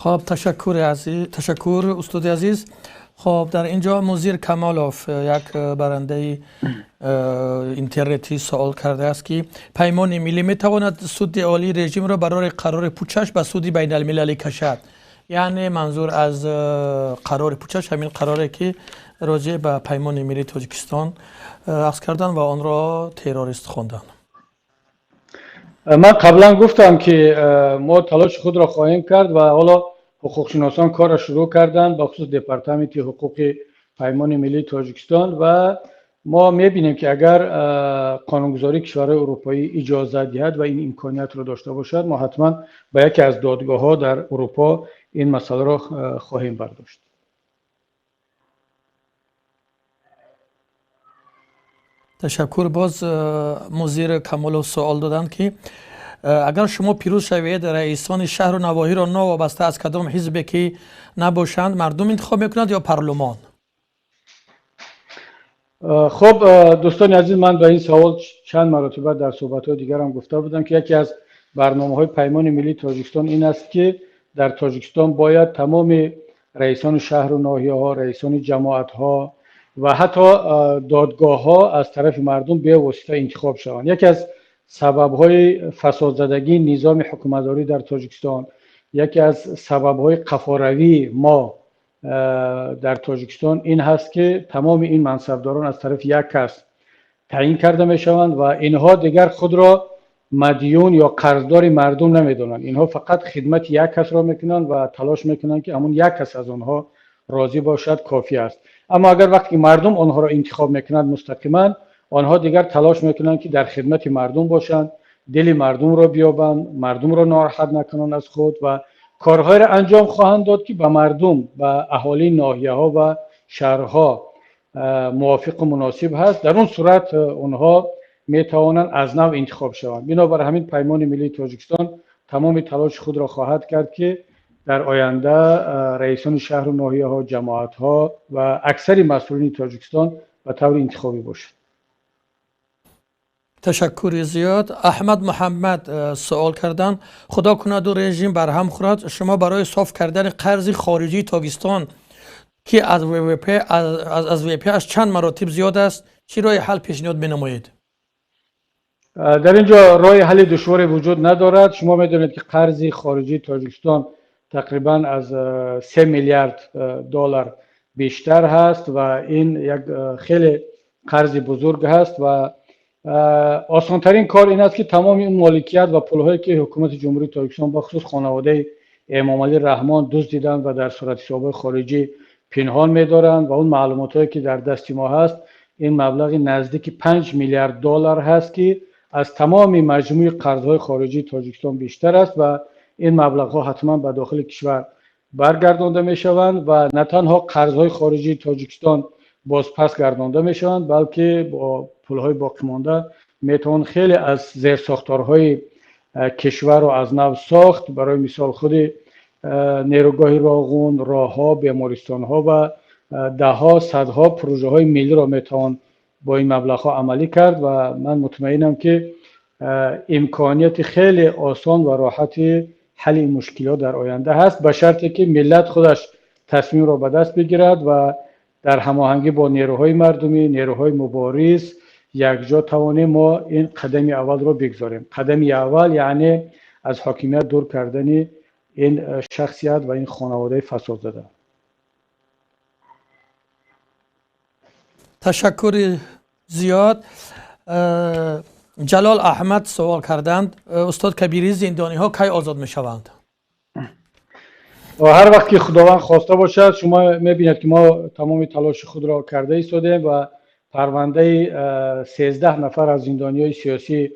Хуб, ташаккур азиз, ташаккур устоди азиз. Хуб, дар инҷо Музир Камолов, як барандаи интернетӣ, савол кардааст, ки Паймони миллӣ метавонад суди олии режимро барои қарори пучаш ба суди байналмилалӣ кашад? Яъне манзур аз қарори пучаш ҳамин қароре, ки роҷеъ ба Паймони миллии Тоҷикистон ахз карданд ва онро террорист хонданд. Ман қаблан гуфтам, ки мо талоши худро хоҳем кард ва ҳоло ҳуқуқшиносон корро шурӯъ карданд, бахусус департаменти ҳуқуқи Паймони миллии Тоҷикистон, ва мо мебинем, ки агар қонунгузории кишварҳои урупоӣ иҷозат диҳад ва ин имкониятро дошта бошад, мо ҳатман ба яке аз додгоҳҳо дар Урупо ин масъаларо хоҳем бардошт. Ташаккур. Боз Музир Камолов суол доданд, ки агар шумо пирӯз шавед, раисони шаҳру навоҳиро новобаста аз кадом ҳизбе ки набошанд, мардум интихоб мекунад ё парлумон? Хуб, дӯстони азиз, ман ба ин савол чанд маротиба дар суҳбатҳои дигарам гуфта будам, ки яке аз барномаҳои Паймони миллии Тоҷикистон ин аст, ки дар Тоҷикистон бояд тамоми раисони шаҳру ноҳияҳо, раисони ҷамоатҳо ва ҳатто додгоҳҳо аз тарафи мардум бевосита интихоб шаванд. Яке аз сабабҳои фасодзадагии низоми ҳукуматдорӣ дар Тоҷикистон, яке аз сабабҳои қафоравии мо дар Тоҷикистон ин ҳаст, ки тамоми ин мансабдорон аз тарафи як кас таъйин карда мешаванд ва инҳо дигар худро мадюн ё қарздори мардум намедонанд. Инҳо фақат хидмати як касро мекунанд ва талош мекунанд, ки ҳамун як кас аз онҳо розӣ бошад, кофӣ аст. Аммо агар вақте ки мардум онҳоро интихоб мекунанд мустақиман, онҳо дигар талош мекунанд, ки дар хидмати мардум бошанд, дили мардумро биёбанд, мардумро нороҳат накунанд аз худ ва корҳоеро анҷом хоҳанд дод, ки ба мардум, ба аҳолии ноҳияҳо ва шаҳрҳо мувофиқу муносиб ҳаст. Дар он сурат онҳо метавонанд аз нав интихоб шаванд. Бинобар ҳамин Паймони миллии Тоҷикистон тамоми талоши худро хоҳад кард, ки дар оянда раисони шаҳру ноҳияҳо, ҷамоатҳо ва аксари масъулини Тоҷикистон ба таври интихобӣ бошад. Ташаккури зиёд. Аҳмад Муҳаммад суол карданд: худо кунаду режим барҳам хӯрад, шумо барои соф кардани қарзи хориҷии Тоҷикистон, ки аз ВВП аз ВВП аш чанд маротиб зиёд аст, чӣ роҳи ҳал пешниҳод менамоед? Дар ин ҷо роҳи ҳалли душворе вуҷуд надорад. Шумо медонед, ки қарзи хориҷии Тоҷикистон тақрибан аз 3 миллиард доллар бештар ҳаст ва ин як хеле қарзи бузург ҳаст ва осонтарин кор ин аст, ки тамоми ин моликият ва пулҳое, ки ҳукумати Ҷумҳурии Тоҷикистон, бахусус хонаводаи Эмомалӣ Раҳмон, дуздиданд ва дар суратҳисобҳои хориҷӣ пинҳон медоранд ва он маълумотҳое, ки дар дасти мо ҳаст, ин маблағи наздики 5 миллиард доллар ҳаст, ки аз тамоми маҷмӯи қарзҳои хориҷии Тоҷикистон бештар аст, ва ин маблағҳо ҳатман ба дохили кишвар баргардонда мешаванд ва на танҳо қарзҳои хориҷии Тоҷикистон бозпас гардонда мешаванд, балки бо пулҳои боқимонда метавон хеле аз зерсохторҳои кишварро аз нав сохт. Барои мисол, худи нерӯгоҳи Роғун, роҳҳо, бемористонҳо ва даҳҳо, садҳо прожаҳои миллиро метавон бо ин маблағҳо амалӣ кард. Ва ман мутмаинам, ки имконияти хеле осон ва роҳати ҳалли ин мушкилот дар оянда ҳаст, ба шарте ки миллат худаш тасмимро ба даст бигирад ва дар ҳамоҳангӣ бо нерӯҳои мардумӣ, нерӯҳои мубориз якҷо тавонем мо ин қадами аввалро бигзорем. Қадами аввал, яъне аз ҳокимият дур кардани ин шахсият ва ин хонаводаи фасодзада. Ташаккури зиёд. Ҷалол Аҳмад суол карданд: устод Кабирӣ, зиндониҳо кай озод мешаванд? Ҳар вақт ки Худованд хоста бошад. Шумо мебинед, ки мо тамоми талоши худро карда истодем ва парвандаи 13 нафар аз зиндониҳои сиёсии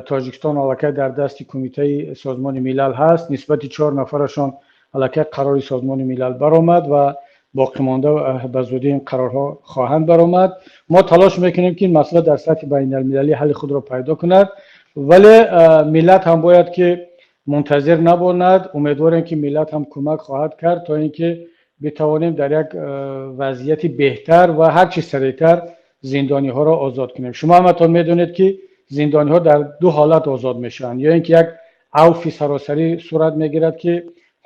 Тоҷикистон аллакай дар дасти Кумитаи Созмони Милал ҳаст. Нисбати чор нафарашон аллакай қарори Созмони Милал баромад ва боқимонда ба зудӣ ин қарорҳо хоҳанд баромад. Мо талош мекунем, ки ин масъала дар сатҳи байналмилалӣ ҳалли худро пайдо кунад, вале миллат ҳам бояд ки мунтазир набонад. Умедворем, ки миллат ҳам кӯмак хоҳад кард, то ин ки битавонем дар як вазъияти беҳтар ва ҳарчи сареътар зиндониҳоро озод кунем. Шумо ҳаматон медонед, ки зиндониҳо дар ду ҳолат озод мешаванд: ё ин ки як авфи саросарӣ сурат мегирад, ки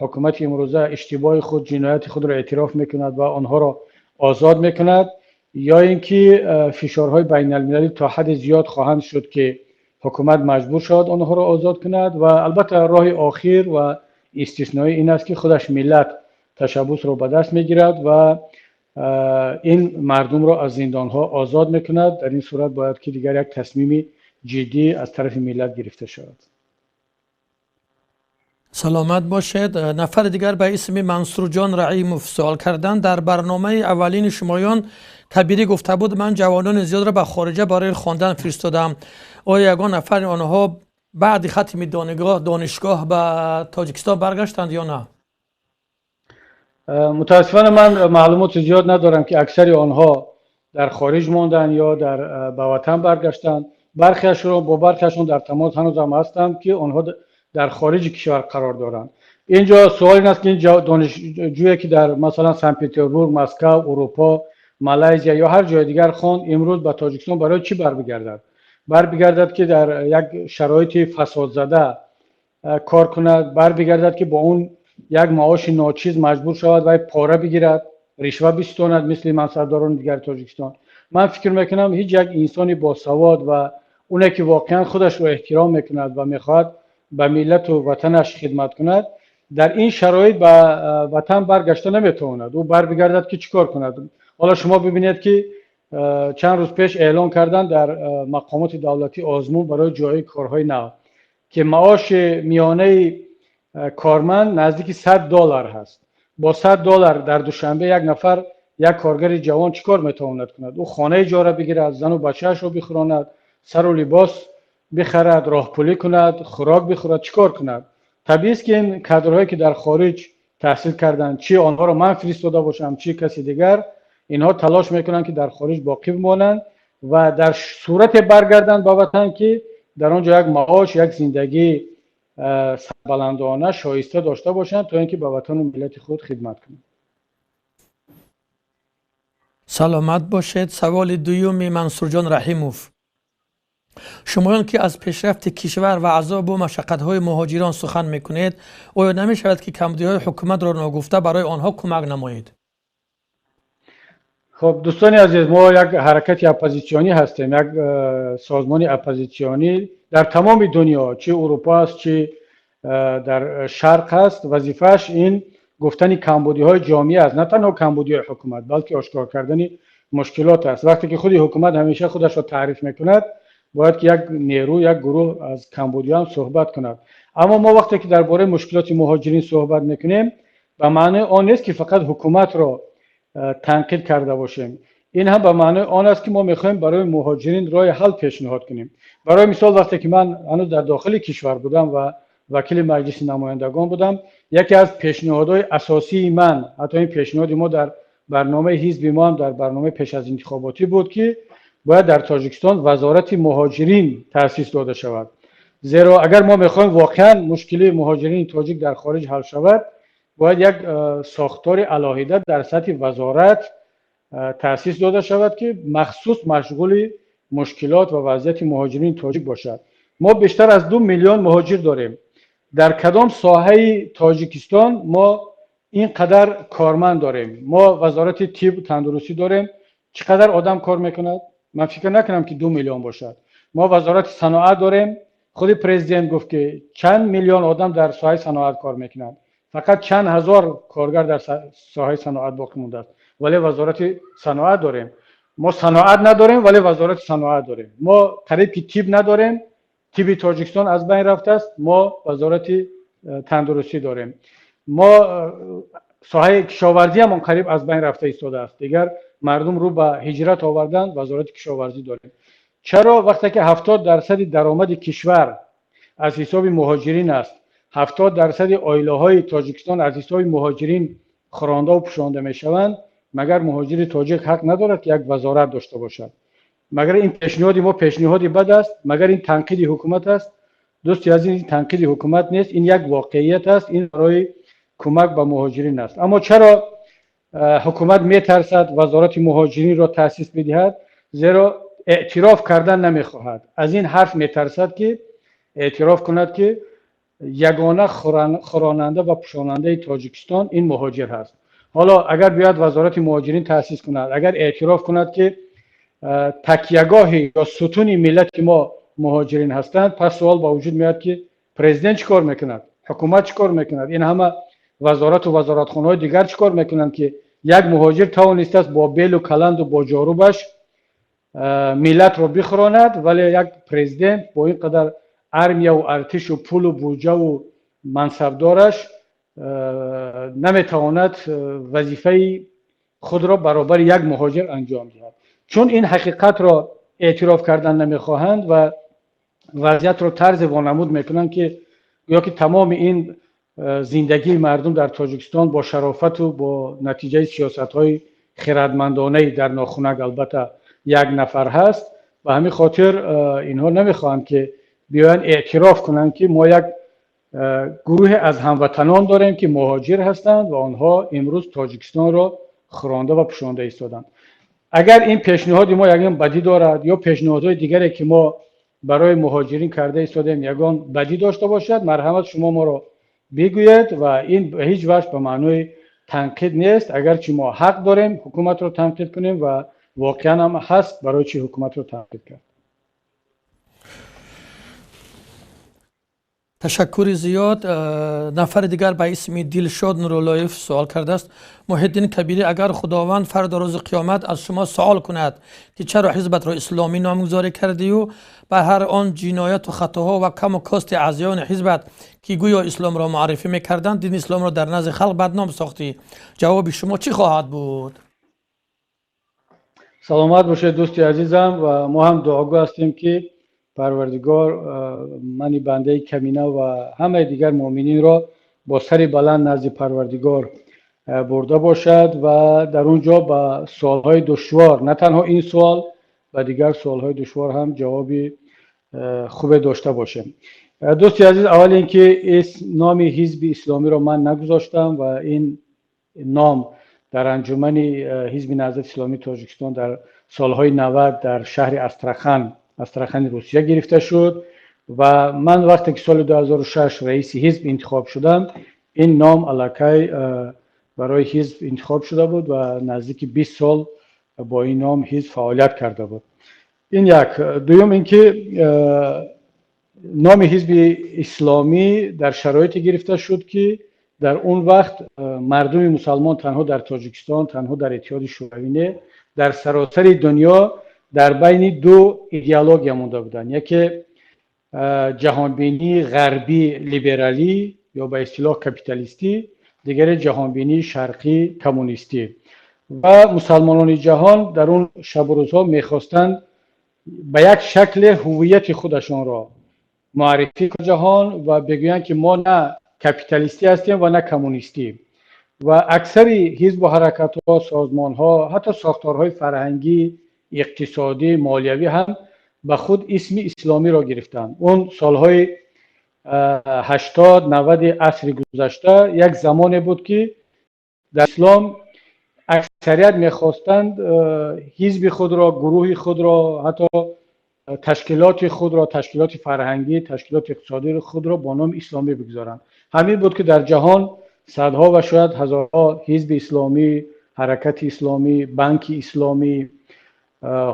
Ҳукумати имрӯза иштибоҳи худ, ҷинояти худро эътироф мекунад ва онҳоро озод мекунад, ё ин ки фишорҳои байналмилалӣ то ҳадде зиёд хоҳанд шуд, ки ҳукумат маҷбур шавад онҳоро озод кунад. Ва албатта роҳи охир ва истисноӣ ин аст, ки худаш миллат ташаббусро ба даст мегирад ва ин мардумро аз зиндонҳо озод мекунад. Дар ин сурат бояд ки дигар як тасмими ҷиддӣ аз тарафи миллат гирифта шавад. Саломат бошед. Нафари дигар ба исми Мансурҷон Раимов суол карданд: дар барномаи аввалини шумоён Кабирӣ гуфта буд, ман ҷавонони зиёдро ба хориҷа барои хондан фиристодам. Оё ягон нафари онҳо баъди хатми донишгоҳ ба Тоҷикистон баргаштанд ё на? Мутаассифона, ман маълумоти зиёд надорам, ки аксари онҳо дар хориҷ монданд ё дар ба ватан баргаштанд. Бархеашро бо бархеашон дар тамос ҳанӯзам ҳастам, ки онҳо дар хориҷи кишвар қарор доранд. Инҷо суол ин аст, ки ин донишҷӯе, ки дар масалан Санкт Петербург, Москав, Урупо, Малайзия ё ҳар ҷои дигар хонд, имрӯз ба Тоҷикистон барои чӣ барбигардад? Барбигардад, ки дар як шароити фасодзада кор кунад? Барбигардад, ки бо он як маоши ночиз маҷбур шавад вай пора бигирад, ришва бистонад, мисли мансабдорони дигари Тоҷикистон? Ман фикр мекунам, ҳеҷ як инсони босавод ва оне, ки воқеан худашро эҳтиром мекунад ва мехоҳад ба миллату ватанаш хидмат кунад, дар ин шароит ба ватан баргашта наметавонад. Ӯ барбигардад, ки чӣ кор кунад? Ҳоло шумо бибинед, ки чанд рӯз пеш эълон карданд дар мақомоти давлатӣ озмун барои ҷои корҳои нав, ки маоши миёнаи корманд наздики 100 доллар ҳаст. Бо 100 доллар дар Душанбе як нафар, як коргари ҷавон чӣ кор метавонад кунад? Ӯ хона иҷора бигирад, зану бачаашро бихӯронад, сару либос бихарад, роҳпулӣ кунад, хӯрок бихӯрад, чӣ кор кунад? Табиист, ки ин кадрҳое, ки дар хориҷ таҳсил карданд, чӣ онҳоро ман фиристода бошам, чӣ каси дигар, инҳо талош мекунанд, ки дар хориҷ боқӣ бимонанд ва дар сурате баргарданд ба ватан, ки дар он ҷо як маош, як зиндагии сарбаландона, шоиста дошта бошанд, то ин ки ба ватану миллати худ хидмат кунанд. Саломат бошед. Саволи дуюми Мансурҷон Раҳимов: шумоён, ки аз пешрафти кишвар ва азобу машаққатҳои муҳоҷирон сухан мекунед, оё намешавад, ки камбудиҳои ҳукуматро ногуфта барои онҳо кӯмак намоед? Хуб, дӯстони азиз, мо як ҳаракати оппозитсионӣ ҳастем, як созмони оппозитсионӣ дар тамоми дунё, чӣ Урупо аст, чӣ дар Шарқ аст. Вазифааш ин гуфтани камбудиҳои ҷомеа аст, на танҳо камбудиҳои ҳукумат, балки ошкор кардани мушкилот аст. Вақте ки худи ҳукумат ҳамеша худашро таъриф мекунад, бояд ки як нерӯ, як гурӯҳ аз камбудиҳо ҳам суҳбат кунад. Аммо мо вақте ки дар бораи мушкилоти муҳоҷирин суҳбат мекунем, ба маънои он нест, ки фақат ҳукуматро танқид карда бошем. Ин ҳам ба маънои он аст, ки мо мехоҳем барои муҳоҷирин роҳи ҳал пешниҳод кунем. Барои мисол, вақте ки ман ҳанӯз дар дохили кишвар будам ва вакили Маҷлиси намояндагон будам, яке аз пешниҳодҳои асосии ман, ҳатто ин пешниҳоди мо дар барномаи ҳизби мо ҳам дар барномаи пеш аз интихоботӣ буд, ки бояд дар Тоҷикистон Вазорати муҳоҷирин таъсис дода шавад. Зеро агар мо мехоҳем воқеан мушкили муҳоҷирини тоҷик дар хориҷ ҳал шавад, бояд як сохтори алоҳида дар сатҳи вазорат таъсис дода шавад, ки махсус машғули мушкилот ва вазъияти муҳоҷирини тоҷик бошад. Мо бештар аз 2 миллион муҳоҷир дорем. Дар кадом соҳаи Тоҷикистон мо ин қадар корманд дорем? Мо Вазорати тиб, тандурустӣ дорем. Чӣ қадар одам кор мекунад? Ман фикр накунам, ки 2 миллион бошад. Мо Вазорати саноат дорем. Худи президент гуфт, ки чанд миллион одам дар соҳаи саноат кор мекунанд. Фақат чанд ҳазор коргар дар соҳаи саноат боқӣ мондааст, вале Вазорати саноат дорем. Мо саноат надорем, вале Вазорати саноат дорем. Мо қариб ки тиб надорем, тиби Тоҷикистон аз байн рафтааст, мо Вазорати тандурустӣ дорем. Мо соҳаи кишоварзиам он қариб аз байн рафта истодааст, дигар мардум рӯ ба ҳиҷрат овардан, Вазорати кишоварзӣ дорем. Чаро вақте ки 70 дарсади даромади кишвар аз ҳисоби муҳоҷирин аст, 70 дарсади оилаҳои Тоҷикистон аз ҳисоби муҳоҷирин хӯрондаву пӯшонда мешаванд, магар муҳоҷири тоҷик ҳақ надорад, ки як вазорат дошта бошад? Магар ин пешниҳоди мо пешниҳоди бад аст? Магар ин танқиди ҳукумат аст? Дӯсти азиз, ин танқиди ҳукумат нест, ин як воқеият аст, ин барои кӯмак ба муҳоҷирин аст. Аммо чаро ҳукумат метарсад Вазорати муҳоҷиринро таъсис бидиҳад? Зеро эътироф кардан намехоҳад, аз ин ҳарф метарсад, ки эътироф кунад, ки Ягона хӯронанда ва пӯшонандаи Тоҷикистон ин муҳоҷир ҳаст. Ҳоло агар биёяд вазорати муҳоҷирин таъсис кунад, агар эътироф кунад, ки такягоҳи ё сутуни миллати мо муҳоҷирин ҳастанд, пас суол ба вуҷуд меояд, ки президент чӣ кор мекунад, ҳукумат чӣ кор мекунад, ин ҳама вазорату вазоратхонаҳои дигар чӣ кор мекунанд, ки як муҳоҷир тавонистааст бо белу каланду бо ҷорубаш миллатро бихӯронад, вале як президент бо ин қадар армияву артишу пулу буҷаву мансабдораш наметавонад вазифаи худро баробари як муҳоҷир анҷом диҳад. Чун ин ҳақиқатро эътироф кардан намехоҳанд ва вазъиятро тарзе вонамуд мекунанд, ки гӯё ки тамоми ин зиндагии мардум дар Тоҷикистон бо шарофату бо натиҷаи сиёсатҳои хирадмандонаи дар нохунак албатта як нафар ҳаст. Ба ҳамин хотир инҳо намехоҳанд, ки биёянд эътироф кунанд, ки мо як гурӯҳе аз ҳамватанон дорем, ки муҳоҷир ҳастанд ва онҳо имрӯз Тоҷикистонро хӯронда ва пӯшонда истоданд. Агар ин пешниҳоди мо ягон бадӣ дорад ё пешниҳодҳои дигаре, ки мо барои муҳоҷирин карда истодем, ягон бадӣ дошта бошад, марҳамат, шумо моро бигӯед ва ин ба ҳеҷ ваҷҳ ба маънои танқид нест. Агарчи мо ҳақ дорем ҳукуматро танқид кунем ва воқеан ҳам ҳаст барои чӣ ҳукуматро танқид кард. Ташаккури зиёд. Нафари дигар ба исми Дилшод Нуруллоев суол кардааст: Муҳиддин Кабирӣ, агар Худованд фардо рӯзи қиёмат аз шумо суол кунад, ки чаро ҳизбатро исломӣ номгузорӣ кардию ба ҳар он ҷинояту хатоҳо ва каму кости аъзоёни ҳизбат, ки гӯё исломро муаррифӣ мекарданд, дини исломро дар назди халқ бадном сохтӣ, ҷавоби шумо чӣ хоҳад буд? Саломат бошед, дӯсти азизам, ва мо ҳам дуогӯ ҳастем, ки Парвардигор мани бандаи камина ва ҳамаи дигар муъмининро бо сари баланд назди Парвардигор бурда бошад ва дар он ҷо ба суолҳои душвор, на танҳо ин суол, ба дигар суолҳои душвор ҳам ҷавоби хубе дошта бошем. Дӯсти азиз, аввал ин ки номи ҳизби исломиро ман нагузоштам ва ин ном дар анҷумани ҳизби Наҳзати Исломии Тоҷикистон дар солҳои 90 дар шаҳри Астрахан, Астрахани Русия гирифта шуд ва ман вақте ки соли 2006 раиси ҳизб интихоб шудам, ин ном аллакай барои ҳизб интихоб шуда буд ва наздики 20 сол бо ин ном ҳизб фаъолият карда буд. Ин як. Дуюм ин ки номи ҳизби исломӣ дар шароите гирифта шуд, ки дар он вақт мардуми мусалмон танҳо дар Тоҷикистон, танҳо дар Иттиҳоди Шӯравӣ не, дар саросари дунё дар байни ду идеология монда буданд: яке ҷаҳонбинии ғарбӣ либералӣ ё ба истилоҳ капиталистӣ, дигаре ҷаҳонбинии шарқӣ коммунистӣ. Ва мусалмонони ҷаҳон дар он шабу рӯзҳо мехостанд ба як шакле ҳуввияти худашонро муаррифӣ ҷаҳон ва бигӯянд, ки мо на капиталистӣ ҳастем ва на коммунистӣ. Ва аксари ҳизбу ҳаракатҳо, созмонҳо, ҳатто сохторҳои фарҳангӣ, иқтисодӣ, молиявӣ ҳам ба худ исми исломиро гирифтанд. Он солҳои 80, 90-и асри гузашта як замоне буд, ки дар ислом аксарият мехостанд ҳизби худро, гурӯҳи худро, ҳатто ташкилоти худро, ташкилоти фарҳангӣ, ташкилоти иқтисодии худро бо номи исломӣ бигузоранд. Ҳамин буд, ки дар ҷаҳон садҳо ва шояд ҳазорҳо ҳизби исломӣ, ҳаракати исломӣ, банки исломӣ,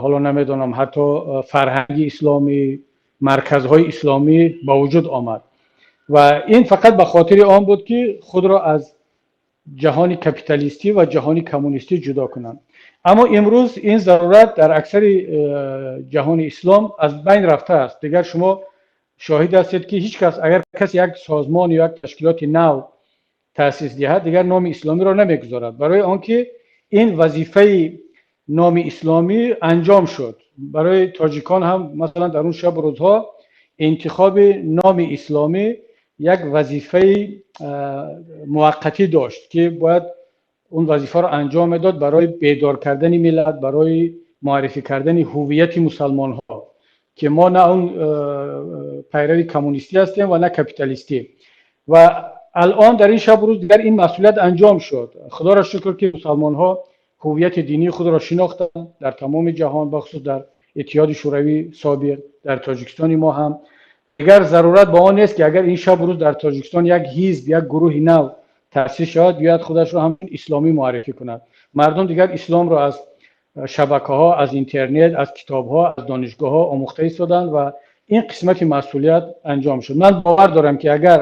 ҳоло намедонам, ҳатто фарҳанги исломӣ, марказҳои исломӣ ба вуҷуд омад. Ва ин фақат ба хотири он буд, ки худро аз ҷаҳони капиталистӣ ва ҷаҳони коммунистӣ ҷудо кунанд. Аммо имрӯз ин зарурат дар аксари ҷаҳони ислом аз байн рафтааст. Дигар шумо шоҳид ҳастед, ки ҳеҷ кас, агар касе як созмон ё як ташкилоти нав таъсис диҳад, дигар номи исломиро намегузорад, барои он ки ин вазифаи номи исломӣ анҷом шуд. Барои тоҷикон ҳам, масалан, дар он шабу рӯзҳо интихоби номи исломӣ як вазифаи муваққатӣ дошт, ки бояд он вазифаро анҷом медод барои бедор кардани миллат, барои муаррифӣ кардани ҳуввияти мусалмонҳо, ки мо на он пайрави коммунистӣ ҳастем ва на капиталистӣ. Ва алон дар ин шабу рӯз дигар ин масъулият анҷом шуд. Худоро шукр, ки мусалмонҳо ҳуввияти динии худро шинохтанд дар тамоми ҷаҳон, бахусус дар Иттиҳоди Шӯравии собиқ, дар Тоҷикистони мо ҳам. Дигар зарурат ба он нест, ки агар ин шабу рӯз дар Тоҷикистон як ҳизб, як гурӯҳи нав таъсис шавад, биёяд худашро ҳамчун исломӣ муаррифӣ кунад. Мардум дигар исломро аз шабакаҳо, аз интернет, аз китобҳо, аз донишгоҳҳо омӯхта истоданд ва ин қисмати масъулият анҷом шуд. Ман бовар дорам, ки агар,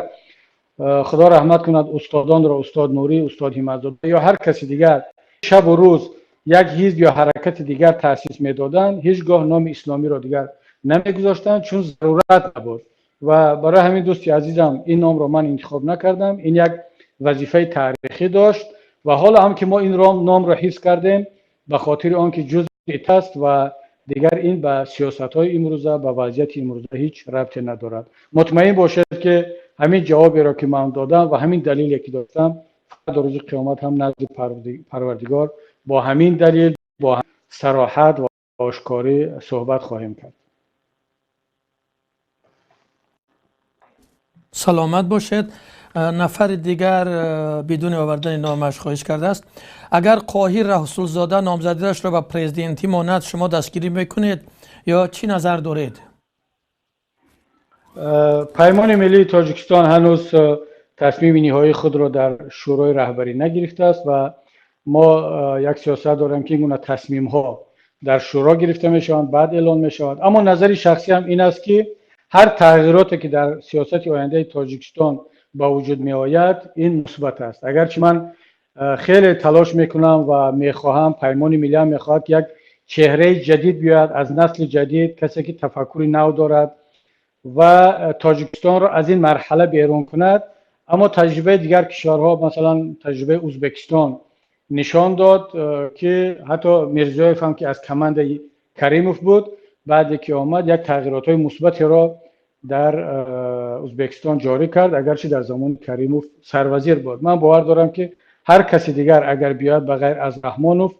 Худо раҳмат кунад устодонро, устод Нурӣ, устод Ҳимматзода ё ҳар каси дигар, шабу рӯз як ҳизб ё ҳаракати дигар таъсис медоданд, ҳеҷ гоҳ номи исломиро дигар намегузоштанд, чун зарурат набуд. Ва барои ҳамин, дӯсти азизам, ин номро ман интихоб накардам. Ин як вазифаи таърихӣ дошт ва ҳоло ҳам ки мо ин номро ҳифз кардем, ба хотири он ки ҷузъи аст ва дигар ин ба сиёсатҳои имрӯза, ба вазъияти имрӯза ҳеҷ рабте надорад. Мутмаин бошед, ки ҳамин ҷавоберо ки ман додам ва ҳамин далеле ки доштам, фардо рӯзи қиёмат ҳам назди Парвардигор бо ҳамин далел, бо сароҳат ва ошкорӣ суҳбат хоҳем кард. Саломат бошед. Нафари дигар бидуни овардани номаш хоҳиш кардааст: агар Қоҳир Расулзода номзадиашро ба президентӣ монад, шумо дастгирӣ мекунед ё чӣ назар доред? Паймони миллии Тоҷикистон ҳанӯз тасмими ниҳоии худро дар Шӯрои раҳбарӣ нагирифтааст ва мо як сиёсат дорем, ки ин гуна тасмимҳо дар шӯро гирифта мешаванд, баъд эълон мешавад. Аммо назари шахсиам ин аст, ки ҳар тағйироте ки дар сиёсати ояндаи Тоҷикистон ба вуҷуд меояд, ин мусбат аст. Агарчи ман хеле талош мекунам ва мехоҳам, Паймони миллиам мехоҳад, ки як чеҳраи ҷадид биёяд, аз насли ҷадид, касе ки тафаккури нав дорад ва Тоҷикистонро аз ин марҳала берун кунад. Аммо таҷрибаи дигар кишварҳо, масалан таҷрибаи Ӯзбекистон нишон дод, ки ҳатто Мирзиёев ҳам, ки аз командаи Каримов буд, баъде ки омад, як тағйиротҳои мусбатеро дар Ӯзбекистон ҷорӣ кард, агарчи дар замони Каримов сарвазир буд. Ман бовар дорам, ки ҳар каси дигар агар биёяд ба ғайр аз Раҳмонов,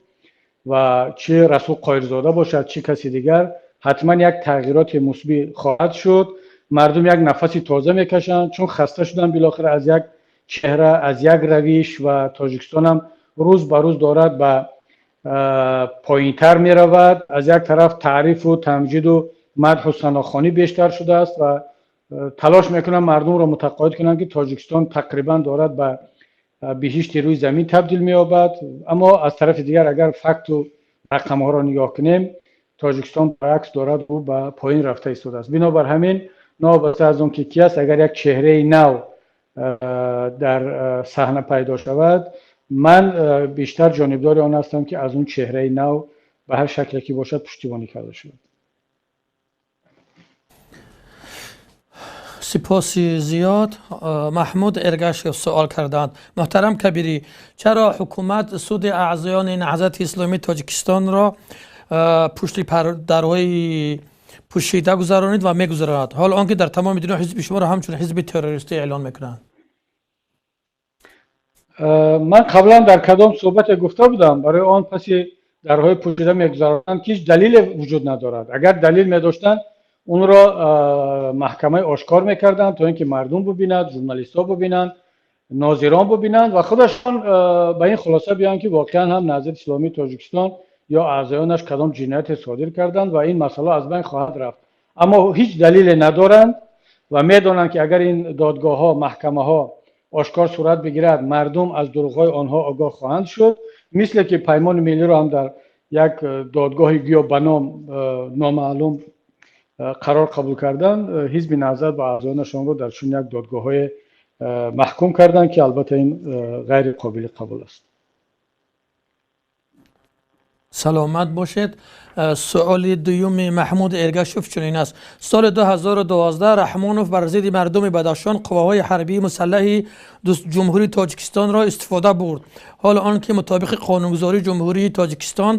ва чӣ Расул Қоҳирзода бошад, чӣ каси дигар, ҳатман як тағйироти мусбӣ хоҳад шуд. Мардум як нафаси тоза мекашанд, чун хаста шуданд билохира аз як чеҳра, аз як равиш, ва Тоҷикистонам рӯз ба рӯз дорад ба поинтар меравад. Аз як тараф таърифу тамҷиду мадҳу санохонӣ бештар шудааст ва талош мекунанд мардумро мутақоид кунанд, ки Тоҷикистон тақрибан дорад ба биҳишти рӯи замин табдил меёбад. Аммо аз тарафи дигар, агар факту рақамҳоро нигоҳ кунем, Тоҷикистон баръакс дорад ӯ ба поин рафта истодааст. Бинобар ҳамин, новобаста аз он ки ки аст, агар як чеҳраи нав дар саҳна пайдо шавад, ман бештар ҷонибдори он ҳастам, ки аз он чеҳраи нав ба ҳар шакле ки бошад пуштибонӣ карда шавад. Сипоси зиёд. Маҳмуд Эргашев суол карданд: муҳтарам Кабирӣ, чаро ҳукумат суди аъзоёни Наҳзати Исломии Тоҷикистонро пушти дарҳои пӯшида гузаронид ва мегузаронад, ҳол он ки дар тамоми дунё ҳизби шуморо ҳамчун ҳизби террористӣ эълон мекунанд? Ман қаблан дар кадом суҳбате гуфта будам, барои он паси дарҳои пӯшида мегузаронанд, ки ҳеҷ далеле вуҷуд надорад. Агар далел медоштанд, онро маҳкамаи ошкор мекарданд, то ин ки мардум бубинад, журналистҳо бубинанд, нозирон бубинанд ва худашон ба ин хулоса биёянд, ки воқеан ҳам Наҳзати Исломии Тоҷикистон ё аъзоёнаш кадом ҷинояте содир карданд, ва ин масъала аз байн хоҳад рафт. Аммо ҳеҷ далеле надоранд ва медонанд, ки агар ин додгоҳҳо, маҳкамаҳо ошкор сурат бигирад, мардум аз дурӯғҳои онҳо огоҳ хоҳанд шуд, мисле ки Паймони миллиро ҳам дар як додгоҳи гӯё ба ном номаълум қарор қабул карданд, ҳизби Наҳзат ва аъзоёнашонро дар чунин як додгоҳҳое маҳкум карданд, ки албатта ин ғайри қобили қабул аст. Саломат бошед. Суоли дуюми Маҳмуд Эргашев чунин аст: соли 2012 Раҳмонов бар зидди мардуми Бадахшон қувваҳои ҳарбии мусаллаҳи Ҷумҳурии Тоҷикистонро истифода бурд, ҳол он ки мутобиқи қонунгузории Ҷумҳурии Тоҷикистон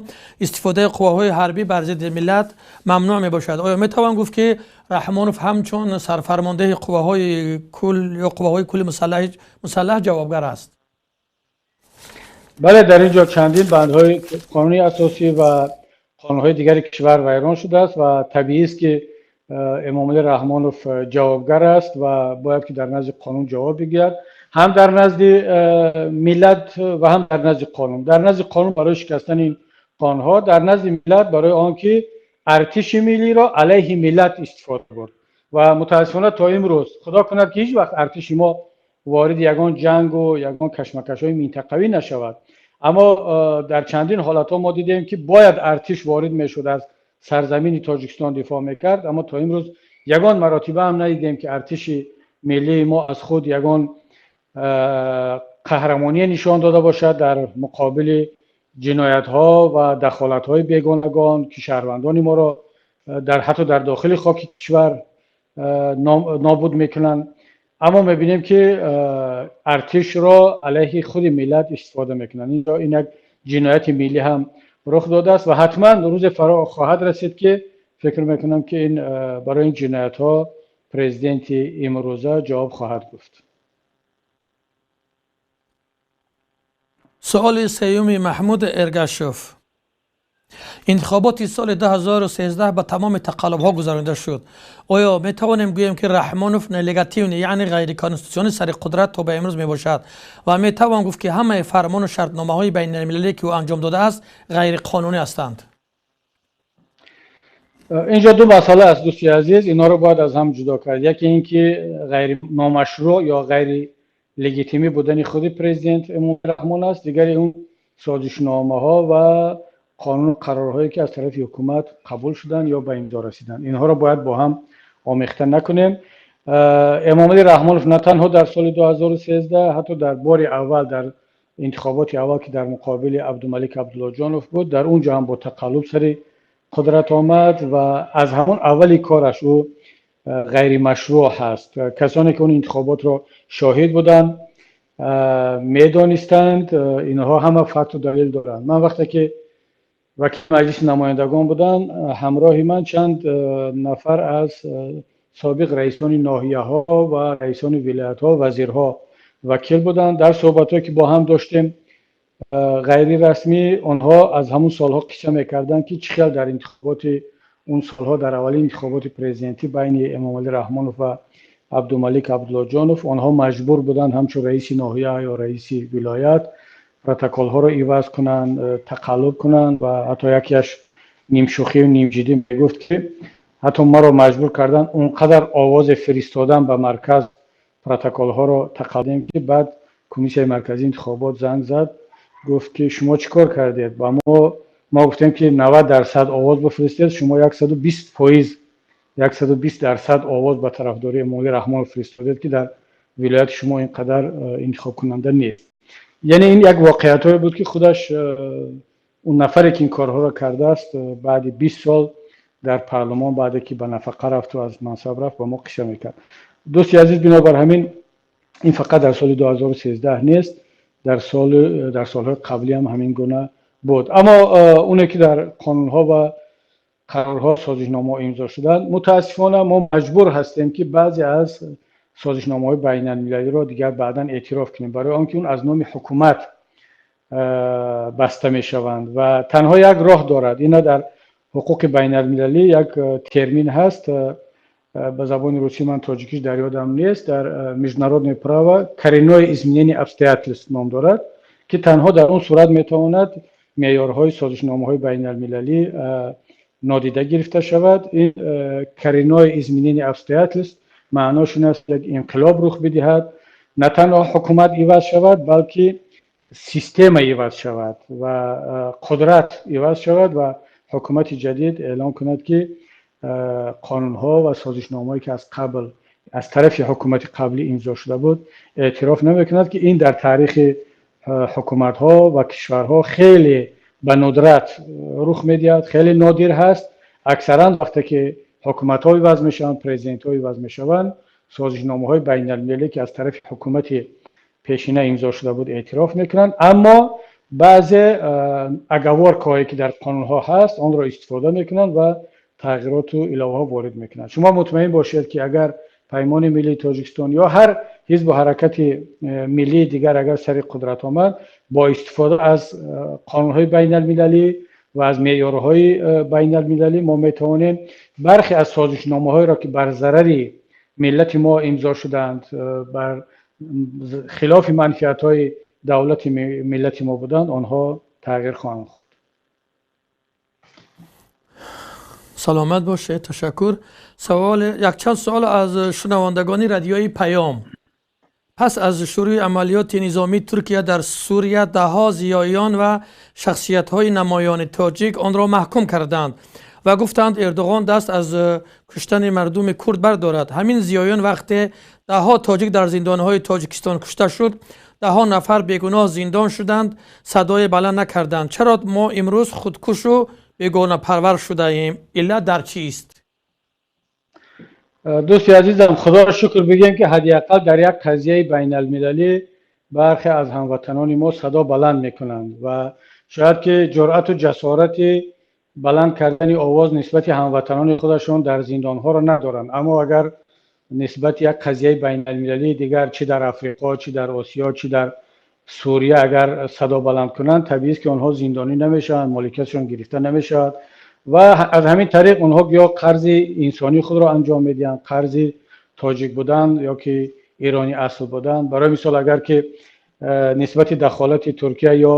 истифодаи қувваҳои ҳарбӣ бар зидди миллат мамнӯъ мебошад. Оё метавон гуфт, ки Раҳмонов ҳамчун сарфармондеҳи қувваҳои кул ё қувваҳои кули мусаллаҳ ҷавобгар аст? Бале, дар ин ҷо чандин бандҳои қонуни асосӣ ва қонунҳои дигари кишвар вайрон шудааст ва табиист, ки Эмомалӣ Раҳмонов ҷавобгар аст ва бояд ки дар назди қонун ҷавоб бигӯяд, ҳам дар назди миллат ва ҳам дар назди қонун. Дар назди қонун барои шикастани ин қонунҳо, дар назди миллат барои он ки артиши миллиро алайҳи миллат истифода бурд. Ва мутаассифона то имрӯз, худо кунад ки ҳеҷ вақт артиши мо ворид ягон ҷангу ягон кашмакашҳои минтақавӣ нашавад, аммо дар чандин ҳолатҳо мо дидем, ки бояд артиш ворид мешуд, аз сарзамини Тоҷикистон дифоъ мекард, аммо то имрӯз ягон маротиба ҳам надидем, ки артиши миллии мо аз худ ягон қаҳрамоние нишон дода бошад дар муқобили ҷиноятҳо ва дахолатҳои бегонагон, ки шаҳрвандони моро дар ҳатто дар дохили хоки кишвар нобуд мекунанд. Аммо мебинем, ки артишро алайҳи худи миллат истифода мекунанд. Инҷо ин як ҷинояти миллӣ ҳам рух додааст ва ҳатман рӯзе фаро хоҳад расид, ки фикр мекунам, ки ин барои ин ҷиноятҳо президенти имрӯза ҷавоб хоҳад гуфт. Суоли сеюми Маҳмуд Эргашев: интихоботи соли 2013 ба тамоми тақаллубҳо гузаронида шуд. Оё метавонем гӯем, ки Раҳмонов нелегативный, яъне ғайриконститутсионӣ сари қудрат то ба имрӯз мебошад ва метавон гуфт, ки ҳамаи фармону шартномаҳои байналмилалие, ки ӯ анҷом додааст, ғайриқонунӣ ҳастанд? Инҷо ду масъала аст, дӯсти азиз, инҳоро бояд аз ҳам ҷудо кард. Яке ин ки ғайри номашрӯъ ё ғайри легитимӣ будани худи президент Эмомалӣ Раҳмон аст, дигари он созишномаҳо ва қонуну қарорҳое, ки аз тарафи ҳукумат қабул шуданд ё ба имзо расиданд. Инҳоро бояд бо ҳам омехта накунем. Эмомалӣ Раҳмонов на танҳо дар соли 2013, ҳатто дар бори аввал, дар интихоботи аввал, ки дар муқобили Абдумалик Абдуллоҷонов буд, дар он ҷо ҳам бо тақаллуб сари қудрат омад ва аз ҳамон аввали кораш ӯ ғайримашрӯъ ҳаст. Касоне ки он интихоботро шоҳид буданд, медонистанд, инҳо ҳама факту далел доранд. Ман вақте ки вакили Маҷлиси намояндагон будам, ҳамроҳи ман чанд нафар аз собиқ раисони ноҳияҳо ва раисони вилоятҳо, вазирҳо вакил буданд. Дар суҳбатҳое, ки бо ҳам доштем ғайрирасмӣ, онҳо аз ҳамун солҳо қисса мекарданд, ки чӣ хел дар интихоботи он солҳо, дар аввалин интихоботи президентӣ байни Эмомалӣ Раҳмонов ва Абдумалик Абдуллоҷонов, онҳо маҷбур буданд ҳамчун раиси ноҳия ё раиси вилоят протоколҳоро иваз кунанд, тақаллуб кунанд. Ва ҳатто якеаш нимшӯхию нимҷиддӣ мегуфт, ки ҳатто маро маҷбур карданд, он қадар овозе фиристодан ба марказ, протоколҳоро тақаллуб, ки баъд Комиссияи марказии интихобот занг зад, гуфт, ки шумо чӣ кор кардед? Ба мо гуфтем, ки 90% овоз бифиристед, шумо 120%, 120% овоз ба тарафдории Эмомалӣ Раҳмонов фиристодед, ки дар вилояти шумо ин қадар интихобкунанда нест. Яъне ин як воқеиятҳое буд, ки худаш он нафаре, ки ин корҳоро кардааст, баъди 20 сол дар парлумон, баъде ки ба нафақа рафту аз мансаб рафт, ба мо қисса мекард. Дӯсти азиз, бинобар ҳамин ин фақат дар соли 2013 нест, дар солҳои қаблӣ ҳам ҳамин гуна буд. Аммо оне ки дар қонунҳо ва қарорҳо, созишномаҳо имзо шуданд, мутаассифона мо маҷбур ҳастем, ки баъзе аз созишномаҳои байналмилалиро дигар баъдан эътироф кунем, барои он ки он аз номи ҳукумат баста мешаванд. Ва танҳо як роҳ дорад. Ина дар ҳуқуқи байналмилалӣ як термин ҳаст ба забони русӣ, ман тоҷикиш дар ёдам нест, дар международное право коренное изменение обстоятельств ном дорад, ки танҳо дар он сурат метавонад меъёрҳои созишномаҳои байналмилалӣ нодида гирифта шавад. Ин коренное изменение обстоятельств маънош ин аст, як инқилоб рух бидиҳад, на танҳо ҳукумат иваз шавад, балки система иваз шавад ва қудрат иваз шавад ва ҳукумати ҷадид эълон кунад, ки қонунҳо ва созишномаҳое, ки аз қабл аз тарафи ҳукумати қаблӣ имзо шуда буд, эътироф намекунад, ки ин дар таърихи ҳукуматҳо ва кишварҳо хеле ба нудрат рух медиҳад, хеле нодир ҳаст. Аксаран вақте ки ҳукуматҳо иваз мешаванд, президентҳо иваз мешаванд, созишномаҳои байналмилалӣ, ки аз тарафи ҳукумати пешина имзо шуда буд, эътироф мекунанд, аммо баъзе оговоркаҳое, ки дар қонунҳо ҳаст, онро истифода мекунанд ва тағйироту иловаҳо ворид мекунанд. Шумо мутмаин бошед, ки агар Паймони миллии Тоҷикистон ё ҳар ҳизбу ҳаракати миллии дигар агар сари қудрат омад, бо истифода аз қонунҳои байналмилалӣ ва аз меъёрҳои байналмилалӣ мо метавонем бархе аз созишномаҳоеро, ки бар зарари миллати мо имзо шуданд, бар хилофи манфиатҳои давлати миллати мо буданд, онҳо тағйир хоҳанд хӯрд. Саломат бошед, ташаккур. Савол, якчанд савол аз шунавандагони радиои Паём. Пас аз шурӯи амалиёти низомии Туркия дар Сурия, даҳҳо зиёиён ва шахсиятҳои намоёни тоҷик онро маҳкум карданд ва гуфтанд, Эрдоғон даст аз куштани мардуми курд бардорад. Ҳамин зиёиён вақте даҳҳо тоҷик дар зиндонҳои Тоҷикистон кушта шуд, даҳҳо нафар бегуноҳ зиндон шуданд, садое баланд накарданд. Чаро мо имрӯз худкушу бегонапарвар шудаем? Иллат дар чист? Дӯсти азизам, худоро шукр бигем, ки ҳадди ақал дар як қазияи байналмилалӣ бархе аз ҳамватанони мо садо баланд мекунанд ва шояд ки ҷуръату ҷасорати баланд кардани овоз нисбати ҳамватанони худашон дар зиндонҳоро надоранд, аммо агар нисбати як қазияи байналмилалии дигар, чӣ дар Африқо, чӣ дар Осиё, чӣ дар Сурия, агар садо баланд кунанд, табиист, ки онҳо зиндонӣ намешаванд, моликиятшон гирифта намешавад ва аз ҳамин тариқ онҳо ё қарзи инсонии худро анҷом медиҳанд, қарзи тоҷик будан ё ки эронӣ асл будан. Барои мисол, агар ки нисбати дахолати Туркия ё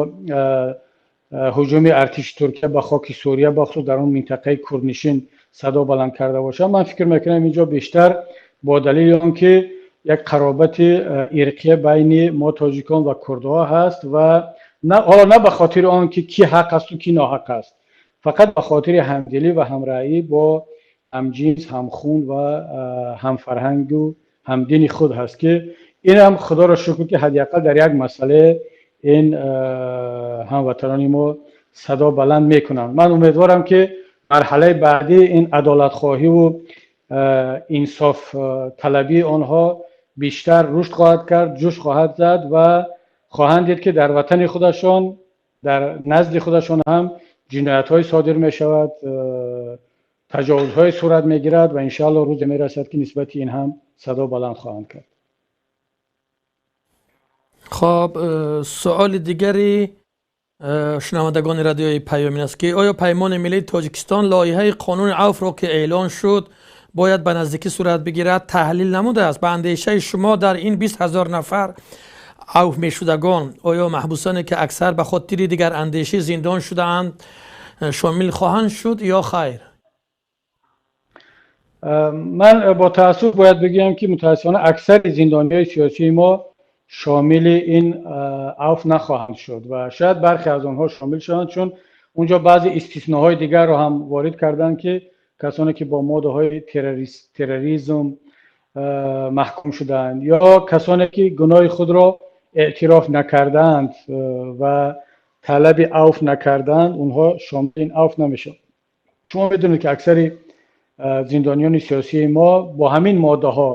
ҳуҷуми артиши Туркия ба хоки Сурия, бахусус дар он минтақаи курднишин, садо баланд карда бошанд, ман фикр мекунам, инҷо бештар бо далели он ки як қаробати ирқия байни мо тоҷикон ва курдҳо ҳаст ва ҳоло на ба хотири он ки кӣ ҳақ асту кӣ ноҳақ аст, фақат ба хотири ҳамдилӣ ва ҳамраъӣ бо ҳамҷинс, ҳамхун ва ҳамфарҳангу ҳамдини худ ҳаст, ки инам худоро шукр, ки ҳадди ақал дар як масъала ин ҳамватанони мо садо баланд мекунанд. Ман умедворам, ки марҳалаи баъдӣ ин адолатхоҳиву инсофталабии онҳо бештар рушд хоҳад кард, ҷӯш хоҳад зад ва хоҳанд дид, ки дар ватани худашон, дар назди худашон ҳам ҷиноятҳое содир мешавад, таҷовузҳое сурат мегирад ва иншоалло рӯзе мерасад, ки нисбати ин ҳам садо баланд хоҳанд кард. Хоб, суоли дигари шунавандагони радиои Паём ин аст, ки оё Паймони миллии Тоҷикистон лоиҳаи қонуни авфро, ки эълон шуд, бояд ба наздикӣ сурат бигирад, таҳлил намудааст? Ба андешаи шумо, дар ин 20 000 нафар авф мешудагон оё маҳбусоне, ки аксар ба хотири дигарандешӣ зиндон шудаанд, шомил хоҳанд шуд ё хайр? Ман бо таассуф бояд бигӯям, ки мутаассифона аксари зиндониҳои сиёсии мо шомили ин авф нахоҳанд шуд ва шояд бархе аз онҳо шомил шаванд, чун унҷо баъзе истисноҳои дигарро ҳам ворид карданд, ки касоне ки бо моддаҳои терроризм маҳкум шудаанд ё касоне ки гуноҳи худро эътироф накардаанд ва талаби авф накардаанд, онҳо шомили ин авф намешаванд. Шумо медонед, ки аксари зиндониёни сиёсии мо бо ҳамин моддаҳо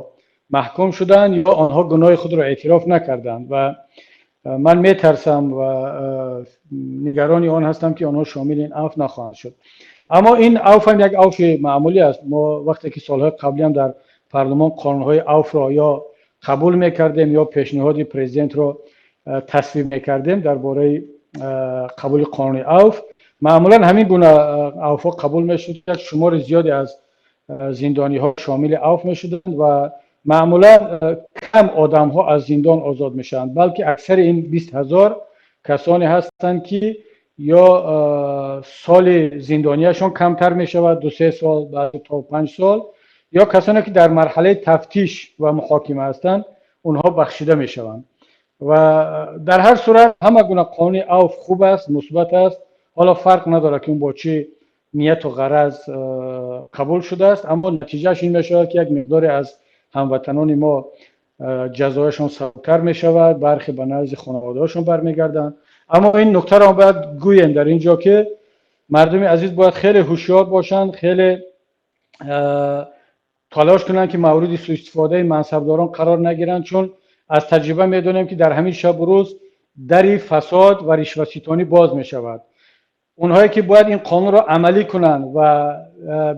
маҳкум шуданд ё онҳо гуноҳи худро эътироф накарданд ва ман метарсам ва нигарони он ҳастам, ки онҳо шомили ин авф нахоҳанд шуд. Аммо ин авф ҳам як авфи маъмулӣ аст. Мо вақте ки солҳои қаблиам дар парлумон қонунҳои авфро ё қабул мекардем, ё пешниҳоди президентро тасвиб мекардем дар бораи қабули қонуни авф, маъмулан ҳамин гуна авфҳо қабул мешуд, як шумори зиёде аз зиндониҳо шомили авф мешуданд ва маъмулан кам одамҳо аз зиндон озод мешаванд, балки аксари ин 20 000 касоне ҳастанд, ки ё соли зиндонияшон камтар мешавад, 2-3 сол, баъзе то 5 сол, ё касоне ки дар марҳалаи тафтиш ва муҳокима ҳастанд, онҳо бахшида мешаванд. Ва дар ҳар сурат ҳама гуна қонуни авф хуб аст, мусбат аст. Ҳоло фарқ надорад, ки он бо чӣ нияту ғараз қабул шудааст, аммо натиҷааш ин мешавад, ки як миқдоре аз ҳамватанони мо ҷазояшон сабуктар мешавад, бархе ба назди хонаводаҳошон бармегарданд. Аммо ин нуктаро бояд гӯем дар ин ҷо, ки мардуми азиз бояд хеле ҳушёр бошанд, хеле талош кунанд, ки мавриди суистифодаи мансабдорон қарор нагиранд, чун аз таҷриба медонем, ки дар ҳамин шабу рӯз дари фасод ва ришваситонӣ боз мешавад. Онҳое ки бояд ин қонунро амалӣ кунанд ва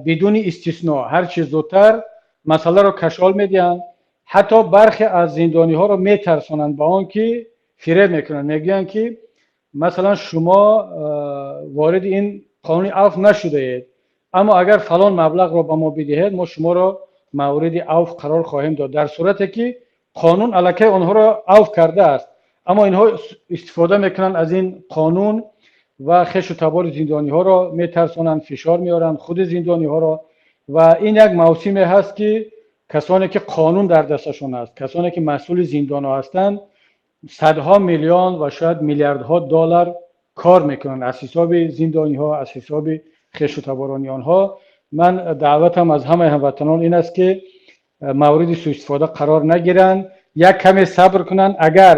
бидуни истисно ҳарчи зудтар масъаларо кашол медиҳанд, ҳатто бархе аз зиндониҳоро метарсонанд, ба он ки фиреб мекунанд, мегӯянд, ки масалан шумо вориди ин қонуни авф нашудаед, аммо агар фалон маблағро ба мо бидиҳед, мо шуморо мавриди авф қарор хоҳем дод, дар сурате ки қонун аллакай онҳоро авф кардааст. Аммо инҳо истифода мекунанд аз ин қонун. ва хешу табори зиндониҳоро метарсонанд, фишор меоранд худи зиндониҳоро. Ва ин як мавсиме ҳаст, ки касоне ки қонун дар дасташон аст, касоне ки масъули зиндонҳо ҳастанд, садҳо миллион ва шояд миллиардҳо доллар кор мекунанд аз ҳисоби зиндониҳо, аз ҳисоби хешу таборони онҳо. Ман даъватам аз ҳамаи ҳамватанон ин аст, ки мавриди суистифода қарор нагиранд, як каме сабр кунанд. Агар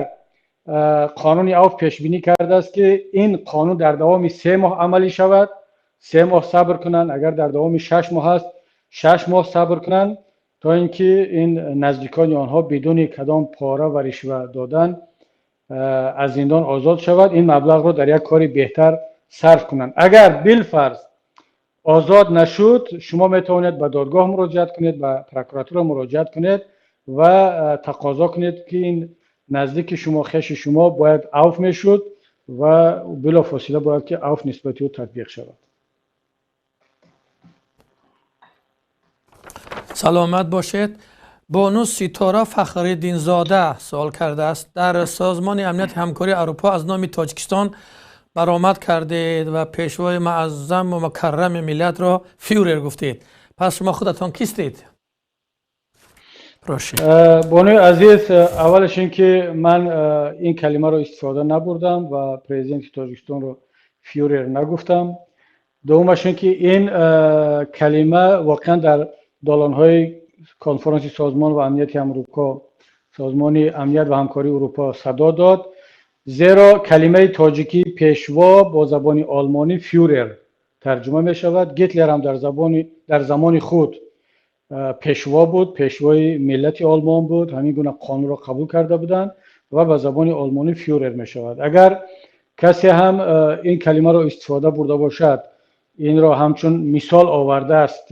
қонуни авф пешбинӣ кардааст, ки ин қонун дар давоми 3 моҳ амалӣ шавад, 3 моҳ сабр кунанд. Агар дар давоми 6 моҳ аст, 6 моҳ сабр кунанд, то ин ки ин наздикони онҳо бидуни кадом пора ва ришва додан аз зиндон озод шавад, ин маблағро дар як кори беҳтар сарф кунанд. Агар билфарз озод нашуд, шумо метавонед ба додгоҳ муроҷиат кунед, ба прокуратура муроҷиат кунед ва тақозо кунед, ки ин наздики шумо, хеши шумо бояд авф мешуд ва билофосила бояд ки авф нисбати ӯ татбиқ шавад. Саломат бошед. Бону Ситора Фахриддинзода суол кардааст: дар Созмони амнияти ҳамкории Аврупо аз номи Тоҷикистон баромад кардед ва пешвои муаззаму мукаррами миллатро фюрер гуфтед. Пас шумо худатон кистед? Бонуи азиз, аввалаш ин ки ман ин калимаро истифода набурдам ва президенти Тоҷикистонро фюрер нагуфтам. Дуввумаш ин ки ин калима воқеан дар долонҳои конфронси Созмон ва амнияти Амрико, Созмони амният ва ҳамкории Урупо садо дод, зеро калимаи тоҷикӣ пешво бо забони олмонӣ фюрер тарҷума мешавад. Гитлер ҳам дар замони худ пешво буд, пешвои миллати олмон буд. Ҳамин гуна қонунро қабул карда буданд ва ба забони олмонӣ фюрер мешавад. Агар касе ҳам ин калимаро истифода бурда бошад, инро ҳамчун мисол овардааст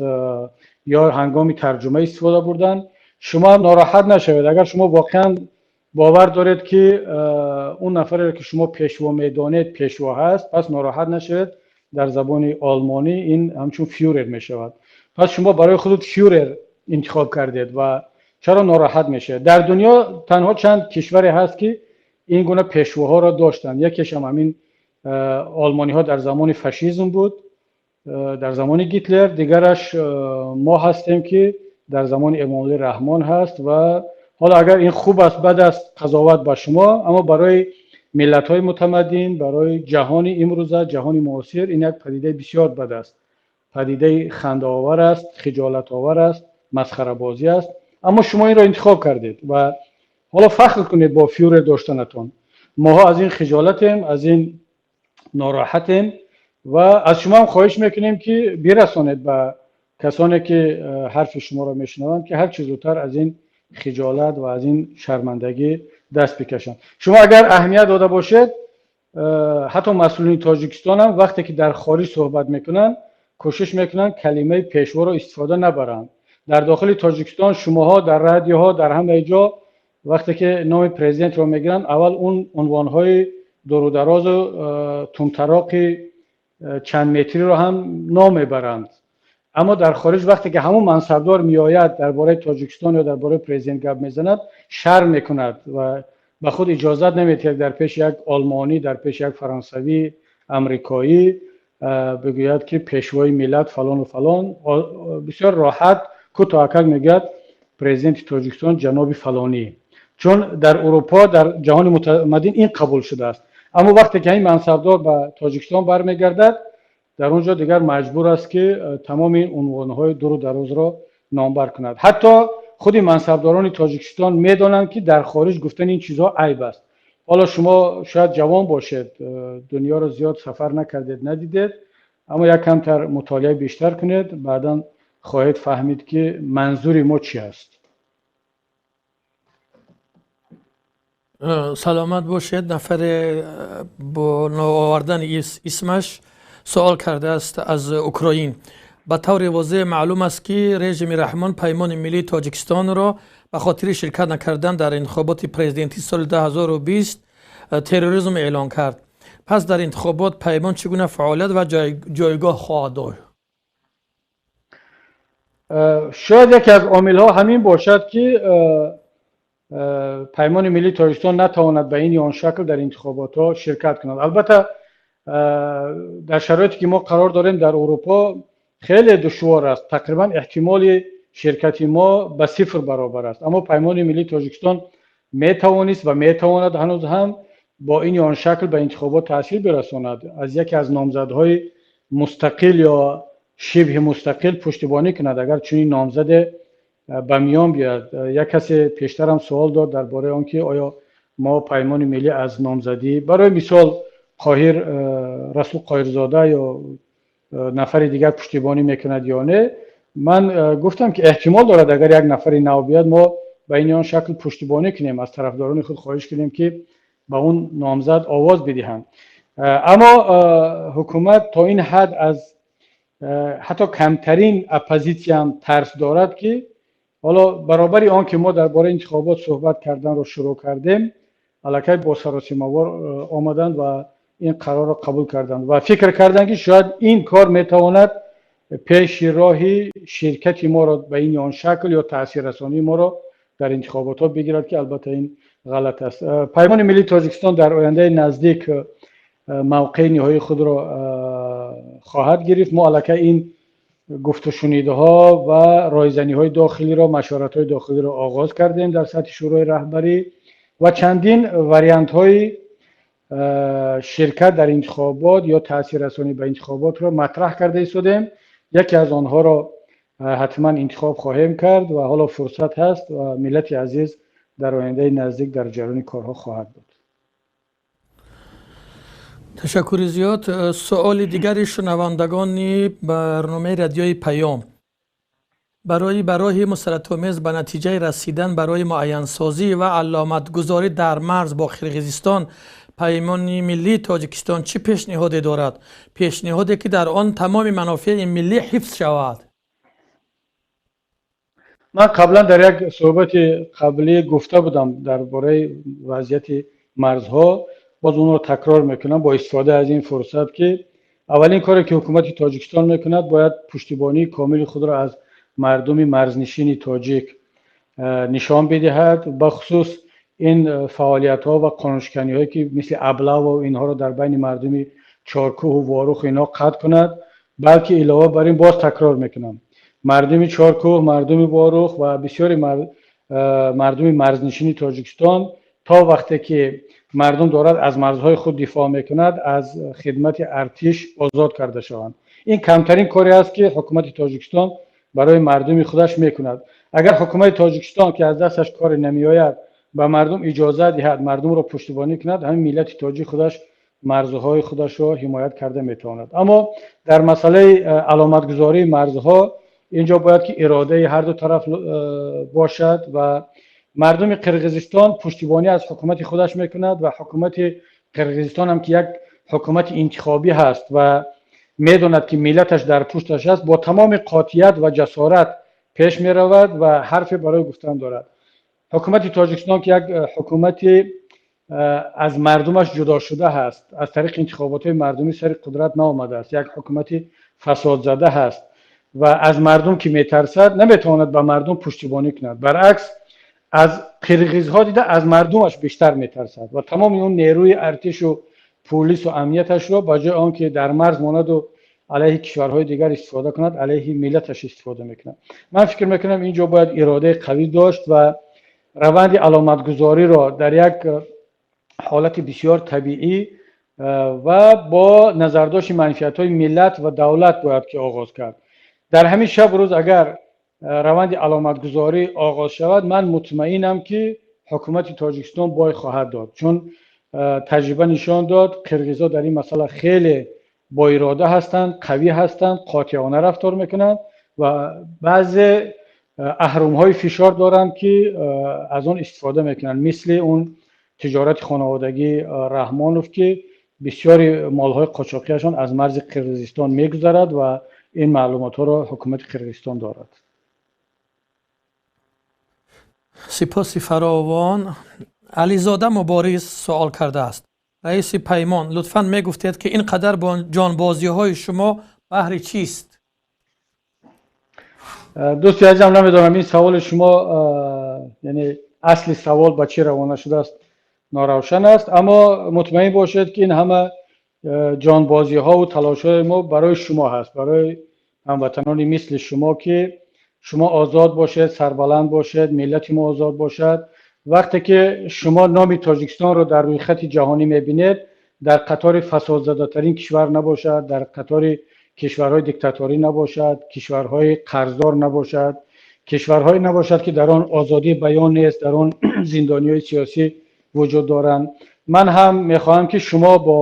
ё ҳангоми тарҷума истифода бурданд, шумо нороҳат нашавед. Агар шумо воқеан бовар доред, ки он нафареро, ки шумо пешво медонед, пешво ҳаст, пас нороҳат нашавед. Дар забони олмонӣ ин ҳамчун фюрер мешавад. Пас шумо барои худут фюрер интихоб кардед ва чаро нороҳат мешавед? Дар дунё танҳо чанд кишваре ҳаст, ки ин гуна пешвоҳоро доштанд. Якешам ҳамин олмониҳо дар замони фашизм буд, дар замони Гитлер. Дигараш мо ҳастем, ки дар замони Эмомалӣ Раҳмон ҳаст. Ва ҳоло агар ин хуб аст, бад аст, қазоват ба шумо, аммо барои миллатҳои мутамаддин, барои ҷаҳони имрӯза, ҷаҳони муосир ин як падидаи бисёр бад аст, падидаи хандаовар аст, хиҷолатовар аст, масхарабозӣ аст. Аммо шумо инро интихоб кардед ва ҳоло фахр кунед бо фюрер доштанатон. Моҳо аз ин хиҷолатем, аз ин нороҳатем ва аз шумо ҳам хоҳиш мекунем, ки бирасонед ба касоне, ки ҳарфи шуморо мешунаванд, ки ҳар чӣ зудтар аз ин хиҷолат ва аз ин шармандагӣ даст бикашанд. Шумо агар аҳамият дода бошед, ҳатто масъулини Тоҷикистон ҳам вақте ки дар хориҷ суҳбат мекунанд, кӯшиш мекунанд калимаи пешворо истифода набаранд. Дар дохили Тоҷикистон шумоҳо дар радиоҳо, дар ҳамаи ҷо вақте ки номи президентро мегиранд, аввал он унвонҳои дурударозу тумтароқи чанд метриро ҳам ном мебаранд. Аммо дар хориҷ вақте ки ҳамон мансабдор меояд, дар бораи Тоҷикистон ё дар бораи президент гап мезанад, шарм мекунад ва ба худ иҷозат намедиҳад дар пеши як олмонӣ, дар пеши як фаронсавӣ, амрикоӣ бигӯяд, ки пешвои миллат фалону фалон. Бисёр роҳат, кӯтоҳакак мегӯяд: президенти Тоҷикистон ҷаноби фалонӣ, чун дар Урупо, дар ҷаҳони мутамаддин ин қабул шудааст. Аммо вақте ки ҳамин мансабдор ба Тоҷикистон бармегардад, дар он ҷо дигар маҷбур аст, ки тамоми унвонҳои дуру дарозро номбар кунад. Ҳатто худи мансабдорони Тоҷикистон медонанд, ки дар хориҷ гуфтани ин чизҳо айб аст. Ҳоло шумо шояд ҷавон бошед, дунёро зиёд сафар накардед, надидед, аммо як камтар мутолиаи бештар кунед, баъдан хоҳед фаҳмид, ки манзури мо чӣ аст. Саломат бошед. Нафаре бо наовардани исмаш суол кардааст аз Украин: ба таври возеҳ маълум аст, ки режими Раҳмон Паймони миллии Тоҷикистонро ба хотири ширкат накардан дар интихоботи президентии соли 2020 терроризм эълон кард. Пас дар интихобот Паймон чӣ гуна фаъолият ва ҷойгоҳ хоҳад дошт? Шояд яке аз омилҳо ҳамин бошад, ки Паймони миллии Тоҷикистон натавонад ба ин ё он шакл дар интихоботҳо ширкат кунад. Албатта, Дар шароите ки мо қарор дорем дар Аврупо хеле душвор аст, тақрибан эҳтимоли ширкати мо ба сифр баробар аст. Аммо Паймони миллии Тоҷикистон метавонист ва метавонад ҳанӯз ҳам бо ин ё он шакл ба интихобот таъсир бирасонад, аз яке аз номзадҳои мустақил ё шибҳи мустақил пуштибонӣ кунад, агар чунин номзаде ба миён биёяд. Як касе пештарам суол дод дар бораи он ки оё мо Паймони миллӣ аз номзадӣ барои мисол Қоҳир Расул Қоҳирзода ё нафари дигар пуштибонӣ мекунад ё не. Ман гуфтам, ки эҳтимол дорад, агар як нафари нав биёяд, мо ба ин ё он шакл пуштибонӣ кунем, аз тарафдорони худ хоҳиш кунем, ки ба он номзад овоз бидиҳанд. Аммо ҳукумат то ин ҳад аз ҳатто камтарин оппозитсияам тарс дорад, ки ҳоло баробари он ки мо дар бораи интихобот суҳбат карданро шурӯъ кардем, аллакай бо саросимавор омаданд ва ин қарорро қабул карданд ва фикр карданд, ки шояд ин кор метавонад пеши роҳи ширкати моро ба ин ё он шакл ё таъсиррасонии моро дар интихоботҳо бигирад, ки албатта ин ғалат аст. Паймони миллии Тоҷикистон дар ояндаи наздик мавқеи ниҳоии худро хоҳад гирифт. Мо аллакай ин гуфтушунидаҳо ва ройзаниҳои дохилиро, машваратҳои дохилиро оғоз кардем дар сатҳи Шӯрои раҳбарӣ ва чандин вариантҳои ширкат дар интихобот ё таъсиррасонӣ ба интихоботро матраҳ карда истодем. Яке аз онҳоро ҳатман интихоб хоҳем кард ва ҳоло фурсат ҳаст ва миллати азиз дар ояндаи наздик дар ҷараёни корҳо хоҳад буд. Ташаккури зиёд. Суоли дигари шунавандагони барномаи Радиои Паём: барои ба роҳи мусаллатомез ба натиҷаи расидан барои муайянсозӣ ва аломатгузорӣ дар марз бо Қирғизистон Паймони миллии Тоҷикистон чӣ пешниҳоде дорад, пешниҳоде ки дар он тамоми манофеи миллӣ ҳифз шавад? Ман қаблан дар як суҳбати қаблӣ гуфта будам дар бораи вазъияти марзҳо, боз онро такрор мекунам бо истифода аз ин фурсат, ки аввалин коре ки ҳукумати Тоҷикистон мекунад, бояд пуштибонии комили худро аз мардуми марзнишини тоҷик нишон бидиҳад, бахусус ин фаъолиятҳо ва қонуншиканиҳое ки мисли облава инҳоро дар байни мардуми Чоркӯҳу Ворух инҳо қатъ кунад. Балки илова бар ин, боз такрор мекунам, мардуми Чоркӯҳ, мардуми Ворух ва бисёри мардуми марзнишини Тоҷикистон то вақте ки мардум дорад аз марзҳои худ дифоъ мекунад, аз хидмати артиш озод карда шаванд. Ин камтарин коре аст, ки ҳукумати Тоҷикистон барои мардуми худаш мекунад. Агар ҳукумати Тоҷикистон, ки аз дасташ коре намеояд, ба мардум иҷоза диҳад, мардумро пуштибонӣ кунад, ҳамин миллати тоҷик худаш марзҳои худашро ҳимоят карда метавонад. Аммо дар масъалаи аломатгузории марзҳо инҷо бояд ки иродаи ҳарду тараф бошад ва мардуми Қирғизистон пуштибонӣ аз ҳукумати худаш мекунад ва ҳукумати Қирғизистон ҳам, ки як ҳукумати интихобӣ ҳаст ва медонад, ки миллаташ дар пушташ аст, бо тамоми қотият ва ҷасорат пеш меравад ва ҳарфе барои гуфтан дорад. Ҳукумати Тоҷикистон, ки як ҳукумати аз мардумаш ҷудо шуда ҳаст, аз тариқи интихоботҳои мардумӣ сари қудрат наомадааст, як ҳукумати фасодзада ҳаст ва аз мардум ки метарсад, наметавонад ба мардум пуштибонӣ кунад. Баръакс, аз қирғизҳо дида аз мардумаш бештар метарсад ва тамоми он нерӯи артишу пулису амнияташро ба ҷои он ки дар марз монаду алайҳи кишварҳои дигар истифода кунад, алайҳи миллаташ истифода мекунад. Ман фикр мекунам, ин ҷо бояд иродаи қавӣ дошт ва раванди аломатгузориро дар як ҳолати бисёр табиӣ ва бо назардошти манфиатҳои миллат ва давлат бояд ки оғоз кард. Дар ҳамин шабу рӯз агар раванди аломатгузорӣ оғоз шавад, ман мутмаинам, ки ҳукумати Тоҷикистон бой хоҳад дод, чун таҷриба нишон дод, қирғизҳо дар ин масъала хеле боирода ҳастанд, қавӣ ҳастанд, қотеона рафтор мекунанд ва баъзе аҳрумҳои фишор доранд, ки аз он истифода мекунанд, мисли он тиҷорати хонаводагии Раҳмонов, ки бисёри молҳои қочоқиашон аз марзи Қирғизистон мегузарад ва ин маълумотҳоро ҳукумати Қирғизистон дорад. Сипоси фаровон. Ализода Мубориз суол кардааст: раиси Паймон, лутфан мегуфтед, ки ин қадар ҷонбозиҳои шумо баҳри чист? Дӯсти азизам, намедонам, ин саволи шумо, яъне асли савол ба чӣ равона шудааст, норавшан аст, аммо мутмаин бошед, ки ин ҳама ҷонбозиҳо ва талошҳои мо барои шумо ҳаст, барои ҳамватанони мисли шумо, ки шумо озод бошед, сарбаланд бошед, миллати мо озод бошад. Вақте ки шумо номи Тоҷикистонро дар рӯйхати ҷаҳонӣ мебинед, дар қатори фасодзадатарин кишвар набошад, дар қатори кишварҳои диктаторӣ набошад, кишварҳои қарздор набошад, кишварҳое набошад, ки дар он озодии баён нест, дар он зиндониҳои сиёсӣ вуҷуд доранд. Ман ҳам мехоҳам, ки шумо бо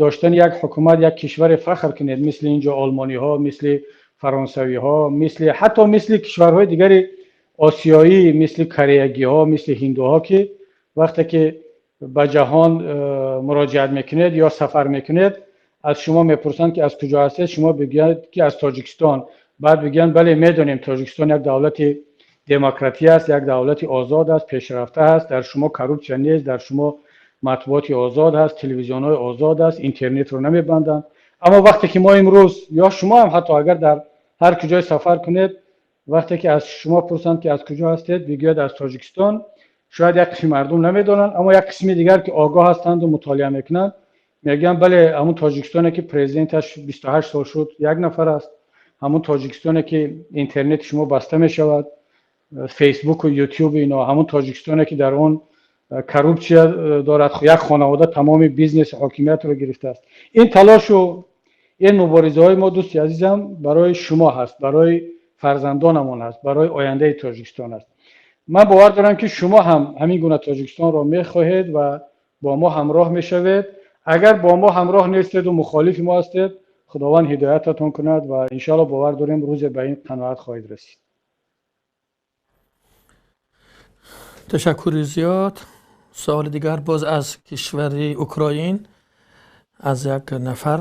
доштани як ҳукумат, як кишваре фахр кунед, мисли инҷо олмониҳо, мисли фаронсавиҳо, мисли ҳатто мисли кишварҳои дигари осиёӣ, мисли кореягиҳо, мисли ҳиндуҳо, ки вақте ки ба ҷаҳон муроҷиат мекунед ё сафар мекунед, аз шумо мепурсанд, ки аз куҷо ҳастед, шумо бигӯяд, ки аз Тоҷикистон. Баъд бигӯянд: бале, медонем, Тоҷикистон як давлати демократӣ аст, як давлати озод аст, пешрафта аст, дар шумо коррупсия нест, дар шумо матбуоти озод ҳаст, телевизионҳои озод аст, интернетро намебанданд. Аммо вақте ки мо имрӯз ё шумо ҳам ҳатто агар дар ҳар куҷое сафар кунед, вақте ки аз шумо пурсанд, ки аз куҷо ҳастед, бигӯяд аз Тоҷикистон, шояд як қисми мардум намедонанд, аммо як қисми дигар, ки огоҳ ҳастанду мутолиа мекунанд, мегӯянд: бале, ҳамун Тоҷикистоне, ки президенташ 28 сол шуд як нафар аст, ҳамун Тоҷикистоне, ки интернети шумо баста мешавад, Фейсбуку Ютуб ино, ҳамун Тоҷикистоне, ки дар он коррупсия дорад, як хонавода тамоми бизнеси ҳокимиятро гирифтааст. Ин талошу ин муборизаҳои мо, дӯсти азизам, барои шумо ҳаст, барои фарзандонамон ҳаст, барои ояндаи Тоҷикистон аст. Ман бовар дорам, ки шумо ҳам ҳамин гуна Тоҷикистонро мехоҳед ва бо мо ҳамроҳ мешавед. Агар бо мо ҳамроҳ нестеду мухолифи мо ҳастед, Худованд ҳидоятатон кунад ва иншоалло бовар дорем, рӯзе ба ин қаноат хоҳед расид. Ташаккури зиёд. Саволи дигар боз аз кишвари Украин, аз як нафар: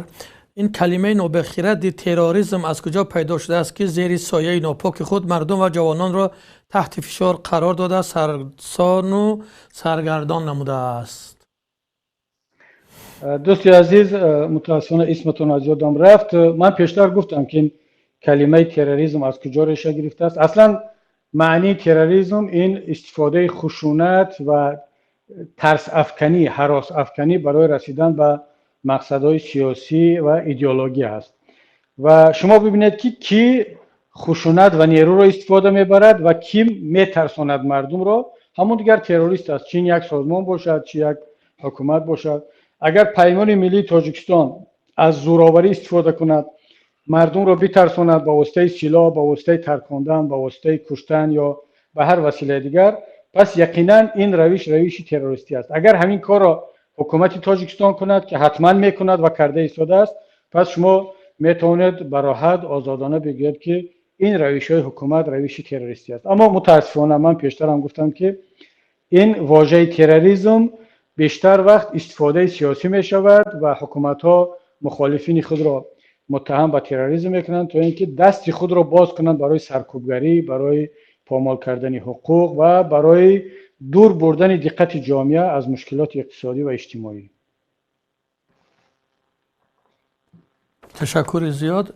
ин калимаи нобахиради терроризм аз куҷо пайдо шудааст, ки зери сояи нопоки худ мардум ва ҷавононро таҳти фишор қарор дода, сарсону саргардон намудааст? Дӯсти азиз, мутаассифона исматон аз ёдам рафт. Ман пештар гуфтам, ки ин калимаи терроризм аз куҷо реша гирифтааст. Аслан маънии терроризм ин истифодаи хушунат ва тарсафканӣ, ҳаросафканӣ барои расидан ба мақсадҳои сиёсӣ ва идеологӣ ҳаст. Ва шумо бибинед, ки кӣ хушунат ва нерӯро истифода мебарад ва кӣ метарсонад мардумро, ҳамон дигар террорист аст, чи ин як созмон бошад, чи як ҳукумат бошад. Агар Паймони миллии Тоҷикистон аз зӯроварӣ истифода кунад, мардумро битарсонад ба воситаи силоҳ, ба воситаи таркондан, ба воситаи куштан ё ба ҳар василаи дигар, пас яқинан ин равиш равиши террористӣ аст. Агар ҳамин корро ҳукумати Тоҷикистон кунад, ки ҳатман мекунад ва карда истодааст, пас шумо метавонед бароҳат, озодона бигӯед, ки ин равишҳои ҳукумат равиши террористӣ аст. Аммо мутаассифона ман пештарам гуфтам, ки ин вожаи терроризм бештар вақт истифодаи сиёсӣ мешавад ва ҳукуматҳо мухолифини худро муттаҳам ба терроризм мекунанд, то ин ки дасти худро боз кунанд барои саркӯбгарӣ, барои помол кардани ҳуқуқ ва барои дур бурдани диққати ҷомеа аз мушкилоти иқтисодӣ ва иҷтимоӣ. Ташаккури зиёд.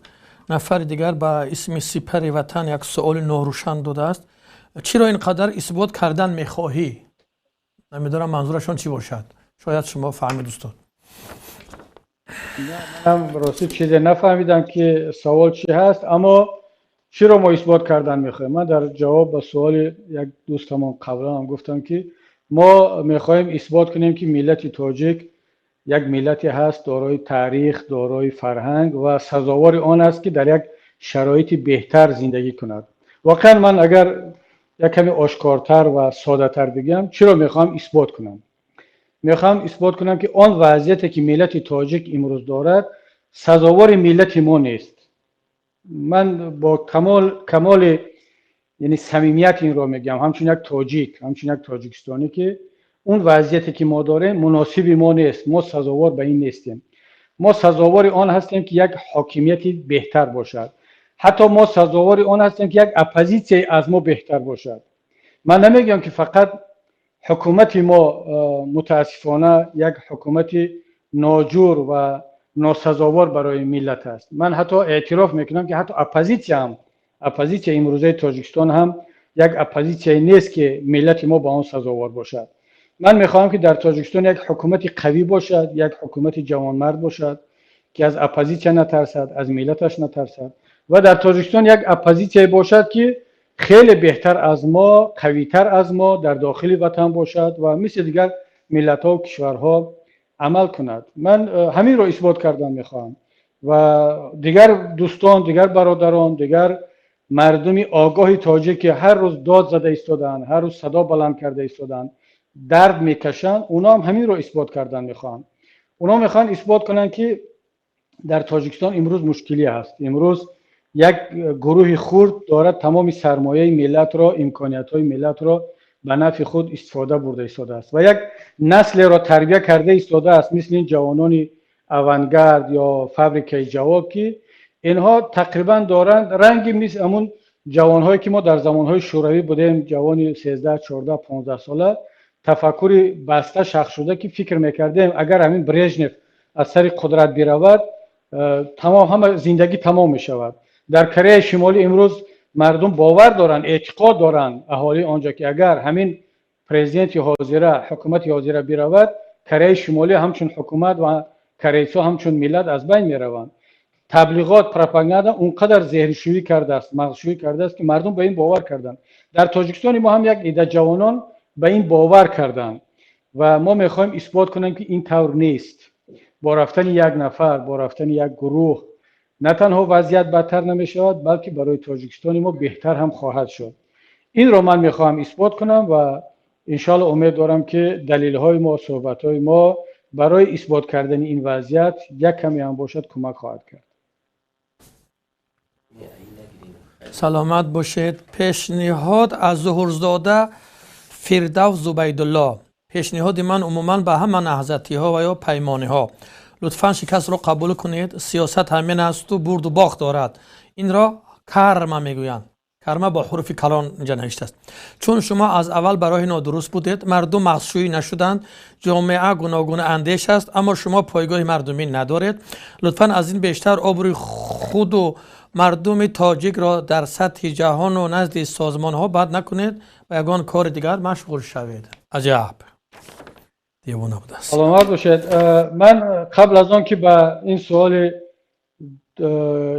Нафари дигар ба исми Сипари Ватан як суоли норӯшан додааст: чиро ин қадар исбот кардан мехоҳӣ? Намедонам, манзурашон чӣ бошад, шояд шумо фаҳмед, устод. Манам ростӣ чизе нафаҳмидам, ки савол чӣ ҳаст. Аммо чиро мо исбот кардан мехоҳем? Ман дар ҷавоб ба суоли як дӯстамон қаблан ҳам гуфтам, ки мо мехоҳем исбот кунем, ки миллати тоҷик як миллате ҳаст дорои таърих, дорои фарҳанг ва сазовори он аст, ки дар як шароити беҳтар зиндагӣ кунад. Воқеан ман агар як каме ошкортар ва соддатар бигӯям, чиро мехоҳам исбот кунам? Мехоҳам исбот кунам, ки он вазъияте, ки миллати тоҷик имрӯз дорад, сазовори миллати мо нест. Ман бо камоли, яъне самимият инро мегӯям, ҳамчун як тоҷик, ҳамчун як тоҷикистонӣ, ки он вазъияте, ки мо дорем, муносиби мо нест. Мо сазовор ба ин нестем. Мо сазовори он ҳастем, ки як ҳокимияти беҳтар бошад. Ҳатто мо сазовори он ҳастем, ки як оппозитсияи аз мо беҳтар бошад. Ман намегӯям, ки фақат ҳукумати мо мутаассифона як ҳукумати ноҷур ва носазовор барои миллат аст. Ман ҳатто эътироф мекунам, ки ҳатто оппозитсия ҳам, оппозитсияи имрӯзаи Тоҷикистон ҳам як оппозитсияе нест, ки миллати мо ба он сазовор бошад. Ман мехоҳам, ки дар Тоҷикистон як ҳукумати қавӣ бошад, як ҳукумати ҷавонмард бошад, ки аз оппозитсия натарсад, аз миллаташ натарсад, ва дар Тоҷикистон як оппозитсияе бошад, ки хеле беҳтар аз мо, қавитар аз мо дар дохили ватан бошад ва мисли дигар миллатҳо кишварҳо амал кунад. Ман ҳаминро исбот кардан мехоҳам ва дигар дӯстон, дигар бародарон, дигар мардуми огоҳи тоҷик, ки ҳар рӯз дод зада истодаанд, ҳар рӯз садо баланд карда истодаанд, дард мекашанд, онҳо ҳам ҳаминро исбот кардан мехоҳанд. Онҳо мехоҳанд исбот кунанд, ки дар Тоҷикистон имрӯз мушкилӣ ҳаст. Имрӯз як гурӯҳи хурд дорад тамоми сармояи миллатро, имкониятҳои миллатро ба нафъи худ истифода бурда истодааст ва як наслеро тарбия карда истодааст, мисли ин ҷавонони «Авангард» ё «Фабрикаи ҷавоб», ки инҳо тақрибан доранд ранги мисли ҳамун ҷавонҳое, ки мо дар замонҳои шӯравӣ будем, ҷавони 13, 14, 15 сола, тафаккури баста шахсшуда, ки фикр мекардем, агар ҳамин Брежнев аз сари қудрат биравад, тамом, ҳама зиндагӣ тамом мешавад. Дар Кореяи Шимолӣ имрӯз мардум бовар доранд, эътиқод доранд аҳолии онҷо, ки агар ҳамин президенти ҳозира, ҳукумати ҳозира биравад, Кореяи Шимолӣ ҳамчун ҳукумат ва корейсҳо ҳамчун миллат аз байн мераванд. Таблиғот, пропаганда он қадар зеҳншӯӣ кардааст, мағзшӯӣ кардааст, ки мардум ба ин бовар карданд. Дар Тоҷикистони мо ҳам як ида ҷавонон ба ин бовар карданд ва мо мехоҳем исбот кунем, ки ин тавр нест. Бо рафтани як нафар, бо рафтани як гурӯҳ на танҳо вазъият бадтар намешавад, балки барои Тоҷикистони мо беҳтар ҳам хоҳад шуд. Инро ман мехоҳам исбот кунам ва иншоалло умед дорам, ки далелҳои мо, суҳбатҳои мо барои исбот кардани ин вазъият як каме ҳам бошад, кӯмак хоҳад кард. Саломат бошед. Пешниҳод аз Зуҳурзода Фирдавс Зубайдулло: пешниҳоди ман умуман ба ҳама наҳзатиҳо ва ё паймониҳо: лутфан шикастро қабул кунед. Сиёсат ҳамин асту бурду бохт дорад. Инро карма мегӯянд. Карма бо ҳуруфи калон инҷа навиштааст. Чун шумо аз аввал ба роҳи нодуруст будед, мардум мағзшӯӣ нашуданд. Ҷомеа гуногун андеш аст, аммо шумо пойгоҳи мардумӣ надоред. Лутфан аз ин бештар обрӯи худу мардуми тоҷикро дар сатҳи ҷаҳону назди созмонҳо бад накунед ва ягон кори дигар машғул шавед. Аҷаб девона будааст. Саломат бошед. Ман қабл аз он ки ба ин суоли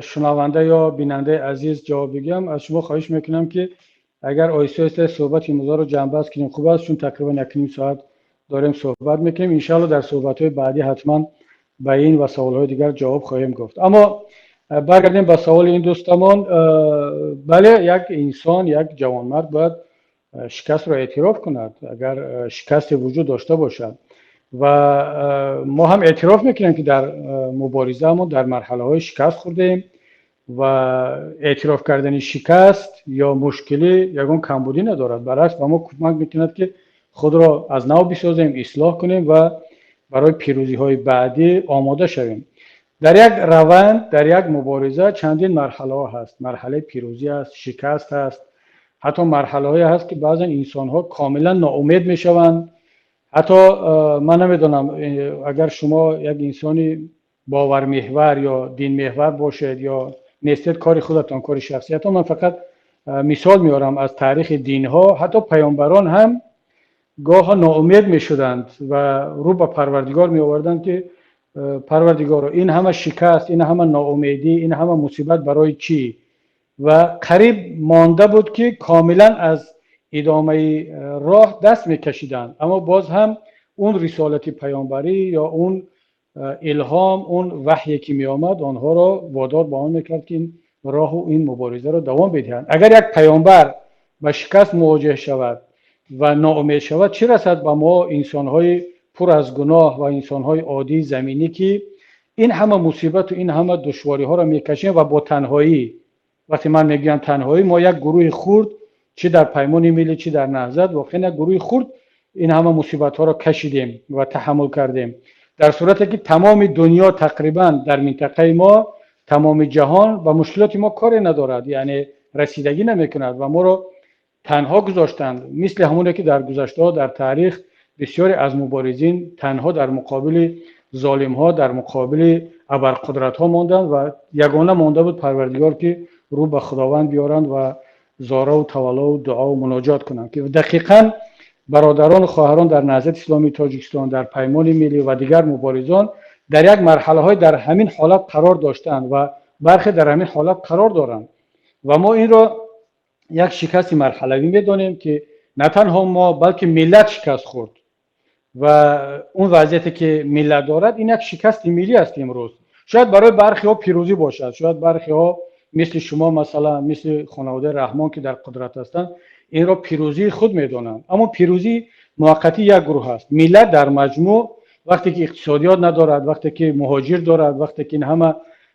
шунаванда ё бинандаи азиз ҷавоб бигӯям, аз шумо хоҳиш мекунам, ки агар оҳиста оҳиста суҳбати имрӯзаро ҷамъбаст кунем, хуб аст, чун тақрибан 1,5 соат дорем суҳбат мекунем. Иншоалло дар суҳбатҳои баъдӣ ҳатман ба ин ва саволҳои дигар ҷавоб хоҳем гуфт. Аммо баргардем ба саволи ин дӯстамон. Бале, як инсон, як ҷавонмард бояд шикастро эътироф кунад, агар шикасте вуҷуд дошта бошад. Ва мо ҳам эътироф мекунем, ки дар муборизаамон дар марҳалаҳои шикаст хӯрдаем ва эътироф кардани шикаст ё мушкилӣ ягон камбудӣ надорад. Баръакс, ба мо кӯмак мекунад, ки худро аз нав бисозем, ислоҳ кунем ва барои пирӯзиҳои баъдӣ омода шавем. Дар як раванд, дар як мубориза чандин марҳалаҳо ҳаст. Марҳалаи пирӯзӣ аст, шикаст ҳаст, ҳатто марҳалаҳое ҳаст, ки баъзан инсонҳо комилан ноумед мешаванд. Ҳатто ман намедонам, агар шумо як инсони бовармеҳвар ё динмеҳвар бошед ё нестед, кори худатон, кори шахсиятон. Ман фақат мисол меорам аз таърихи динҳо: ҳатто паёмбарон ҳам гоҳо ноумед мешуданд ва рӯ ба Парвардигор меоварданд, ки Парвардигоро, ин ҳама шикаст, ин ҳама ноумедӣ, ин ҳама мусибат барои чӣ? Ва қариб монда буд, ки комилан аз идомаи роҳ даст мекашиданд, аммо боз ҳам он рисолати паёмбарӣ ё он илҳом, он ваҳйе ки меомад, онҳоро водор ба он мекард, ки ин роҳу ин муборизаро давом бидиҳанд. Агар як паёмбар ба шикаст мувоҷеҳ шавад ва ноумед шавад, чӣ расад ба мо, инсонҳои пур аз гуноҳ ва инсонҳои оддии заминӣ, ки ин ҳама мусибату ин ҳама душвориҳоро мекашем ва бо танҳоӣ. Вақте ман мегӯям танҳоӣ, мо як гурӯҳи хурд, чӣ дар Паймони Миллӣ, чӣ дар Наҳзат, воқеан як гурӯҳи хурд ин ҳама мусибатҳоро кашидем ва таҳаммул кардем, дар сурате ки тамоми дунё, тақрибан дар минтақаи мо, тамоми ҷаҳон ба мушкилоти мо коре надорад, яъне расидагӣ намекунад ва моро танҳо гузоштанд, мисли ҳамоне ки дар гузаштаҳо, дар таърих бисёре аз муборизин танҳо дар муқобили золимҳо, дар муқобили абарқудратҳо монданд ва ягона монда буд Парвардигор, ки рӯ ба Худованд биёранд ва зораву таваллову дуову муноҷот кунанд, ки дақиқан Бародарон ва хоҳарон дар Наҳзати Исломии Тоҷикистон, дар Паймони Миллӣ ва дигар муборизон дар як марҳалаҳое дар ҳамин ҳолат қарор доштанд ва бархе дар ҳамин ҳолат қарор доранд ва мо инро як шикасти марҳалавӣ медонем, ки на танҳо мо, балки миллат шикаст хӯрд ва он вазъияте ки миллат дорад, ин як шикасти миллӣ аст имрӯз. Шояд барои бархеҳо пирӯзӣ бошад, шояд бархеҳо мисли шумо, масалан, мисли хонаводаи Раҳмон, ки дар қудрат ҳастанд, инро пирӯзии худ медонанд, аммо пирӯзии муваққатӣ як гурӯҳ аст. Миллат дар маҷмӯъ вақте ки иқтисодиёт надорад, вақте ки муҳоҷир дорад, вақте ки ин ҳама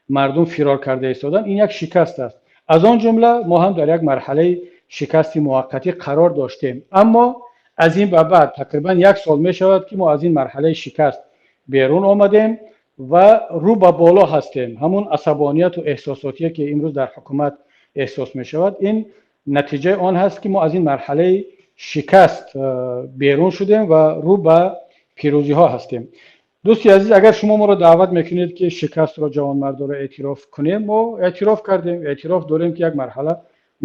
мардум фирор карда истоданд, ин як шикаст аст. Аз он ҷумла мо ҳам дар як марҳалаи шикасти муваққатӣ қарор доштем, аммо аз ин ба баъд тақрибан як сол мешавад, ки мо аз ин марҳалаи шикаст берун омадем ва рӯ ба боло ҳастем. Ҳамун асабонияту эҳсосотие, ки имрӯз дар ҳукумат эҳсос мешавад, ин натиҷаи он ҳаст, ки мо аз ин марҳалаи шикаст берун шудем ва рӯ ба пирӯзиҳо ҳастем. Дӯсти азиз, агар шумо моро даъват мекунед, ки шикастро ҷавонмардоро эътироф кунем, мо эътироф кардем, эътироф дорем, ки як марҳала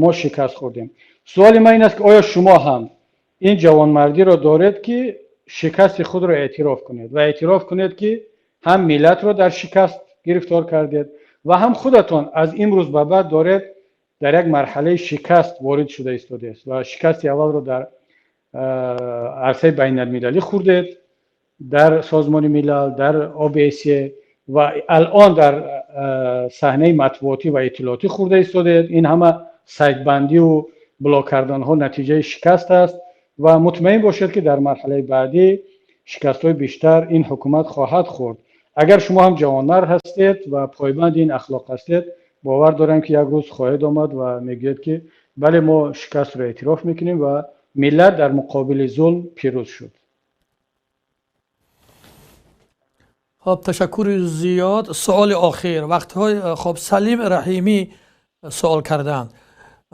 мо шикаст хӯрдем. Суоли ман ин аст, ки оё шумо ҳам ин ҷавонмардиро доред, ки шикасти худро эътироф кунед ва эътироф кунед, ки ҳам миллатро дар шикаст гирифтор кардед ва ҳам худатон аз имрӯз ба баъд доред дар як марҳалаи шикаст ворид шуда истодааст ва шикасти аввалро дар арсаи байналмилалӣ хӯрдед, дар Созмони Милал, дар ОБСЕ, ва алон дар саҳнаи матбуотӣ ва иттилоотӣ хӯрда истодед. Ин ҳама сайтбандиву блок карданҳо натиҷаи шикаст аст ва мутмаин бошед, ки дар марҳалаи баъдӣ шикастҳои бештар ин ҳукумат хоҳад хӯрд. Агар шумо ҳам ҷавонмард ҳастед ва пойбанди ин ахлоқ ҳастед, бовар дорам, ки як рӯз хоҳед омад ва мегӯед, ки бале, мо шикастро эътироф мекунем ва миллат дар муқобили зулм пирӯз шуд. Хоб, ташаккури зиёд. Суоли охир вақтҳои, хоб, Салим Раҳимӣ суол карданд: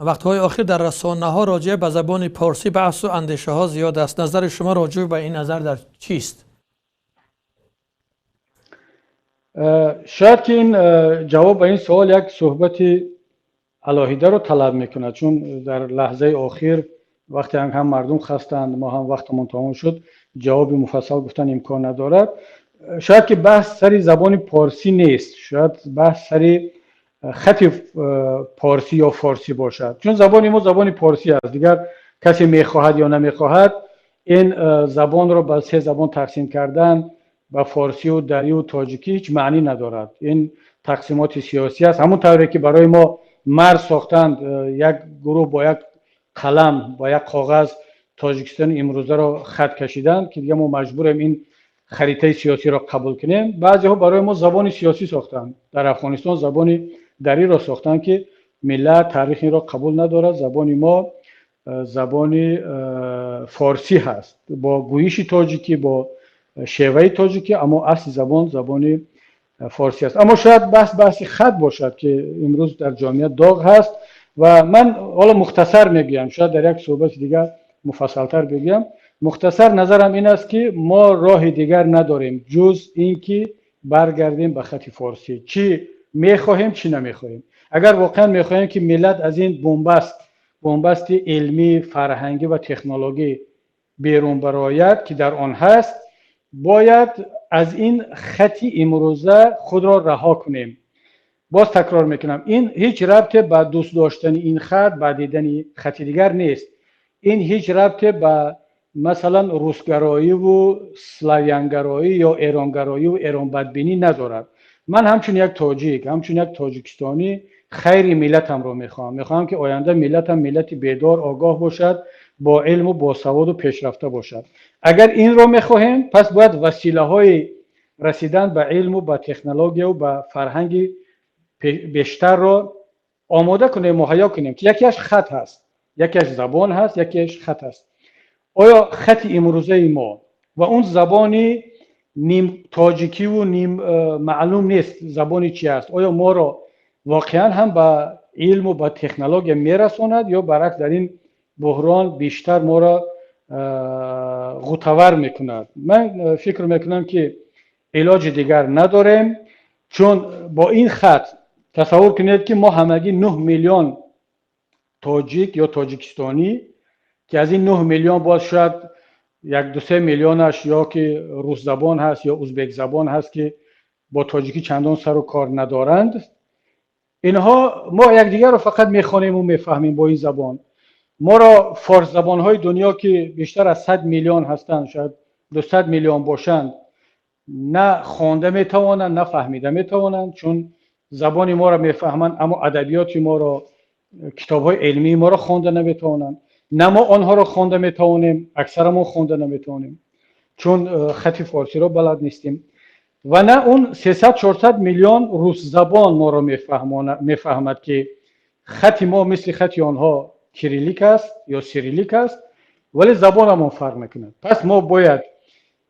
вақтҳои охир дар расонаҳо роҷеъ ба забони порсӣ баҳсу андешаҳо зиёд аст. Назари шумо роҷеъ ба ин назар дар чист? Шояд ки ин ҷавоб ба ин суол як суҳбати алоҳидаро талаб мекунад, чун дар лаҳзаи охир, вақте ҳам мардум хастанд, мо ҳам вақтамон тамом шуд, ҷавоби муфассал гуфтан имкон надорад. Шояд ки баҳс сари забони порсӣ нест, шояд баҳс сари хати порсӣ ё форсӣ бошад, чун забони мо забони порсӣ аст. Дигар касе мехоҳад ё намехоҳад, ин забонро ба се забон тақсим кардан, ба форсию дарию тоҷикӣ, ҳеҷ маънӣ надорад. Ин тақсимоти сиёсӣ аст. Ҳамон тавре ки барои мо марз сохтанд, як гурӯҳ бо як қалам, бо як коғаз Тоҷикистони имрӯзаро хат кашиданд, ки дига мо маҷбурем ин харитаи сиёсиро қабул кунем. Баъзеҳо барои мо забони сиёсӣ сохтанд. Дар Афғонистон забони дариро сохтанд, ки миллат, таърих инро қабул надорад. Забони мо забони форсӣ ҳаст бо гӯиши тоҷикӣ, бо шеваи тоҷикӣ, аммо асли забон забони форсӣ аст. Аммо шояд баҳс баҳси хат бошад, ки имрӯз дар ҷомеа доғ ҳаст ва ман ҳоло мухтасар мегӯям, шояд дар як суҳбати дигар муфассалтар бигӯям. Мухтасар назарам ин аст, ки мо роҳи дигар надорем, ҷуз ин ки баргардем ба хати форсӣ, чӣ мехоҳем, чӣ намехоҳем. Агар воқеан мехоҳем, ки миллат аз ин бунбаст, бунбасти илмӣ, фарҳангӣ ва технологӣ берун барояд, ки дар он ҳаст, бояд аз ин хати имрӯза худро раҳо кунем. Боз такрор мекунам, ин ҳеҷ рабте ба дӯст доштани ин хат, ба дидани хати дигар нест. Ин ҳеҷ рабте ба, масалан, русгароиву славянгароӣ ё эронгароиву эронбадбинӣ надорад. Ман ҳамчун як тоҷик, ҳамчун як тоҷикистонӣ хайри миллатамро мехоҳам. Мехоҳам, ки оянда миллатам миллати бедор, огоҳ бошад, бо илму босаводу пешрафта бошад. Агар инро мехоҳем, пас бояд василаҳои расидан ба илму ба технологияву ба фарҳанги бештарро омода кунем, муҳайё кунем, ки якеаш хат ҳаст, якеаш забон ҳаст, якеаш хат ҳаст. Оё хати имрӯзаи мо ва он забони ним тоҷикиву ним маълум нест забони чи аст, оё моро воқеан ҳам ба илму ба технология мерасонад ё баръакс дар ин буҳрон бештар моро ғутавар мекунад? Ман фикр мекунам, ки илоҷи дигар надорем, чун бо ин хат, тасаввур кунед, ки мо ҳамагӣ 9 миллион тоҷик ё тоҷикистонӣ, ки аз ин 9 миллион боз шояд 1-2-3 миллионаш ё ки русзабон ҳаст ё узбекзабон ҳаст, ки бо тоҷикӣ чандон сару кор надоранд. Инҳо мо якдигарро фақат мехонем ва мефаҳмем бо ин забон. Моро форсзабонҳои дунё, ки бештар аз 100 миллион ҳастанд, шояд 200 миллион бошанд, на хонда метавонанд, на фаҳмида метавонанд, чун забони моро мефаҳманд, аммо адабиёти моро, китобҳои илмии моро хонда наметавонанд. На мо онҳоро хонда метавонем, аксарамон хонда наметавонем, чун хати форсиро балад нестем, ва на он 300-400 миллион русзабон моро мефаҳмад, ки хати мо мисли хати онҳо кириллик аст ё сириллик аст, вале забонамон фарқ мекунад. Пас мо бояд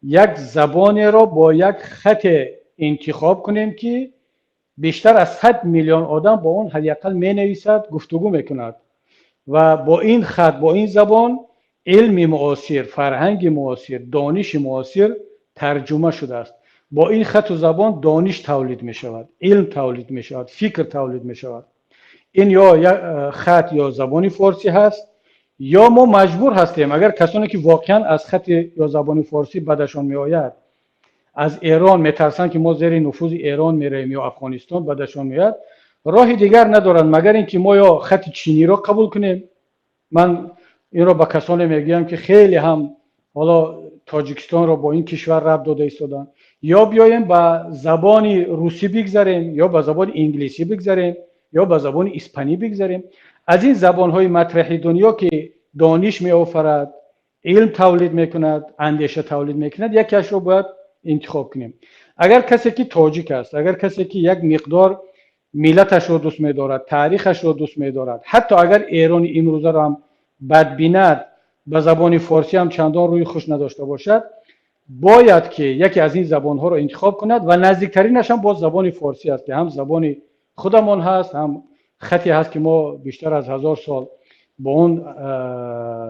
як забонеро бо як хате интихоб кунем, ки бештар аз 100 миллион одам бо он ҳадди ақал менависад, гуфтугӯ мекунад ва бо ин хат, бо ин забон илми муосир, фарҳанги муосир, дониши муосир тарҷума шудааст. Бо ин хату забон дониш тавлид мешавад, илм тавлид мешавад, фикр тавлид мешавад. Ин ё хат ё забони форсӣ ҳаст, ё мо маҷбур ҳастем, агар касоне ки воқеан аз хати ё забони форсӣ бадашон меояд, аз Эрон метарсанд, ки мо зери нуфузи Эрон меравем ё Афғонистон бадашон меояд, роҳи дигар надоранд, магар ин ки мо ё хати чиниро қабул кунем. Ман инро ба касоне мегӯям, ки хеле ҳам ҳоло Тоҷикистонро бо ин кишвар рабт дода истоданд, ё биёем ба забони русӣ бигзарем, ё ба забони инглисӣ бигзарем, ё ба забони испанӣ бигзарем. Аз ин забонҳои матраҳи дунё, ки дониш меофарад, илм тавлид мекунад, андеша тавлид мекунад, якеашро бояд интихоб кунем. Агар касе ки тоҷик аст, агар касе ки як миқдор миллаташро дӯст медорад, таърихашро дӯст медорад, ҳатто агар Эрони имрӯзаро ҳам бад бинад, ба забони форсӣ ҳам чандон рӯи хуш надошта бошад, бояд ки яке аз ин забонҳоро интихоб кунад ва наздиктаринаш ҳам боз забони форсӣ аст, ки ҳам забони худамон ҳаст, ҳам хате ҳаст, ки мо бештар аз 1000 сол бо он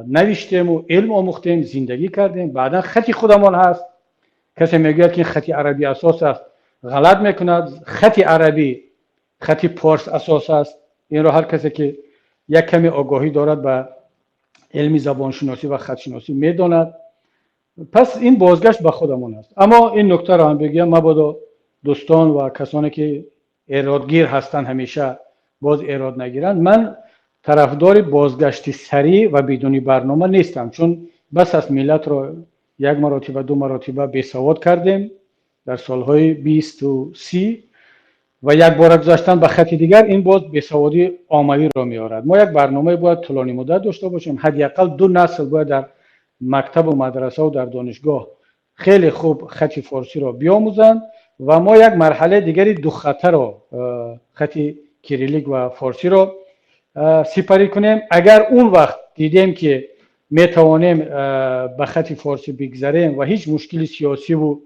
навиштему илм омӯхтем, зиндагӣ кардем. Баъдан хати худамон ҳаст. Касе мегӯяд, ки ин хати арабӣ асос аст, ғалат мекунад. Хати арабӣ хати порс асос аст. Инро ҳар касе ки як каме огоҳӣ дорад ба илми забоншиносӣ ва хатшиносӣ медонад. Пас ин бозгашт ба худамон аст. Аммо ин нуктаро ҳам бигӯям, мабодо дӯстон ва касоне ки эродгир ҳастанд, ҳамеша боз эрод нагиранд. Ман тарафдори бозгашти сариъ ва бидуни барнома нестам, чун бас аст, миллатро як маротиба, ду маротиба бесавод кардем дар солҳои 20-у 30 ва якбора гузаштан ба хати дигар ин боз бесаводии оммавиро меорад. Мо як барномае бояд тӯлонӣ муддат дошта бошем. Ҳадди ақал ду насл бояд дар мактабу мадрасаву дар донишгоҳ хеле хуб хати форсиро биомӯзанд ва мо як марҳалаи дигари духатаро, хати кириллик ва форсиро, сипарӣ кунем. Агар он вақт дидем, ки метавонем ба хати форсӣ бигзарем ва ҳеҷ мушкили сиёсиву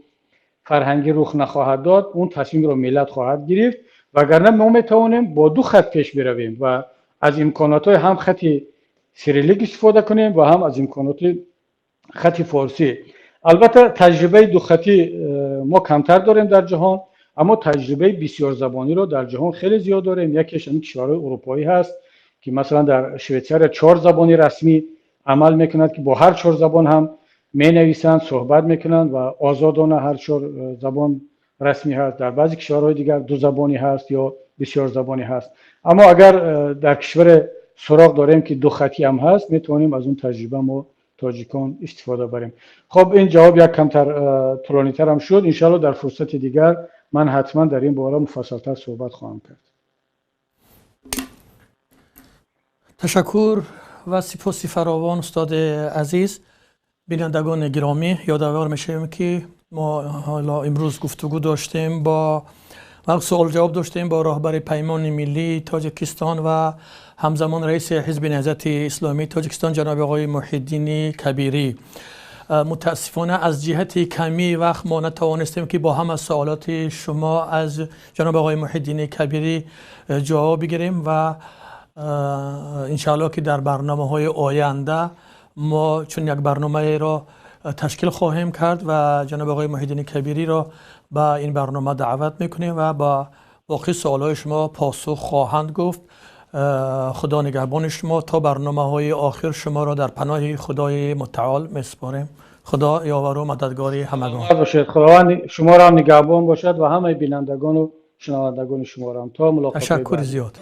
фарҳангӣ рух нахоҳад дод, он тасмимро миллат хоҳад гирифт. Вагарна мо метавонем бо ду хат пеш биравем ва аз имконотҳои ҳам хати сириллик истифода кунем ва ҳам аз имконоти хати форсӣ. Албатта, таҷрибаи духатӣ мо камтар дорем дар ҷаҳон, аммо таҷрибаи бисёрзабониро дар ҷаҳон хеле зиёд дорем. Якеш ҳамин кишварҳои урупоӣ ҳаст, ки масалан дар Швейтсария чор забони расмӣ амал мекунад, ки бо ҳар чор забон ҳам менависанд, суҳбат мекунанд ва озодона ҳар чор забон расмӣ ҳаст. Дар баъзе кишварҳои дигар дузабонӣ ҳаст ё бисёрзабонӣ ҳаст. Аммо агар дар кишваре суроғ дорем, ки духатӣ ҳам ҳаст, метавонем аз он таҷриба мо тоҷикон истифода барем. Хоб, ин ҷавоб як камтар тӯлонитарам шуд. Иншалло, дар фурсати дигар ман ҳатман дар ин бора муфассалтар суҳбат хоҳам кард. Ташаккур ва сипоси фаровон, устоди азиз. Бинандагони гиромӣ, ёдовар мешавем, ки мо ҳоло имрӯз гуфтугӯ доштем бо ва суол-ҷавоб доштем бо роҳбари Паймони миллии Тоҷикистон ва ҳамзамон раиси Ҳизби Наҳзати Исломии Тоҷикистон, ҷаноби оғои Муҳиддини Кабирӣ. Мутаассифона, аз ҷиҳати камии вақт мо натавонистем, ки бо ҳама саволоти шумо аз ҷаноби оғои Муҳиддини Кабирӣ ҷавоб бигирем ва иншаалло, ки дар барномаҳои оянда мо чун як барномаеро ташкил хоҳем кард ва ҷаноби оғои Муҳиддини Кабириро ба ин барнома даъват мекунем ва ба боқӣ саволҳои шумо посух хоҳанд гуфт. Худо нигаҳбони шумо. То барномаҳои охир шуморо дар паноҳи Худои Мутаол месупорем. Худо ёвару мададгори ҳамагон. Бошед, Худованд шуморо ҳам нигаҳбон бошад ва ҳамаи бинандагону шунавандагони шуморо ҳам. То мулоқот. Ташаккури зиёд.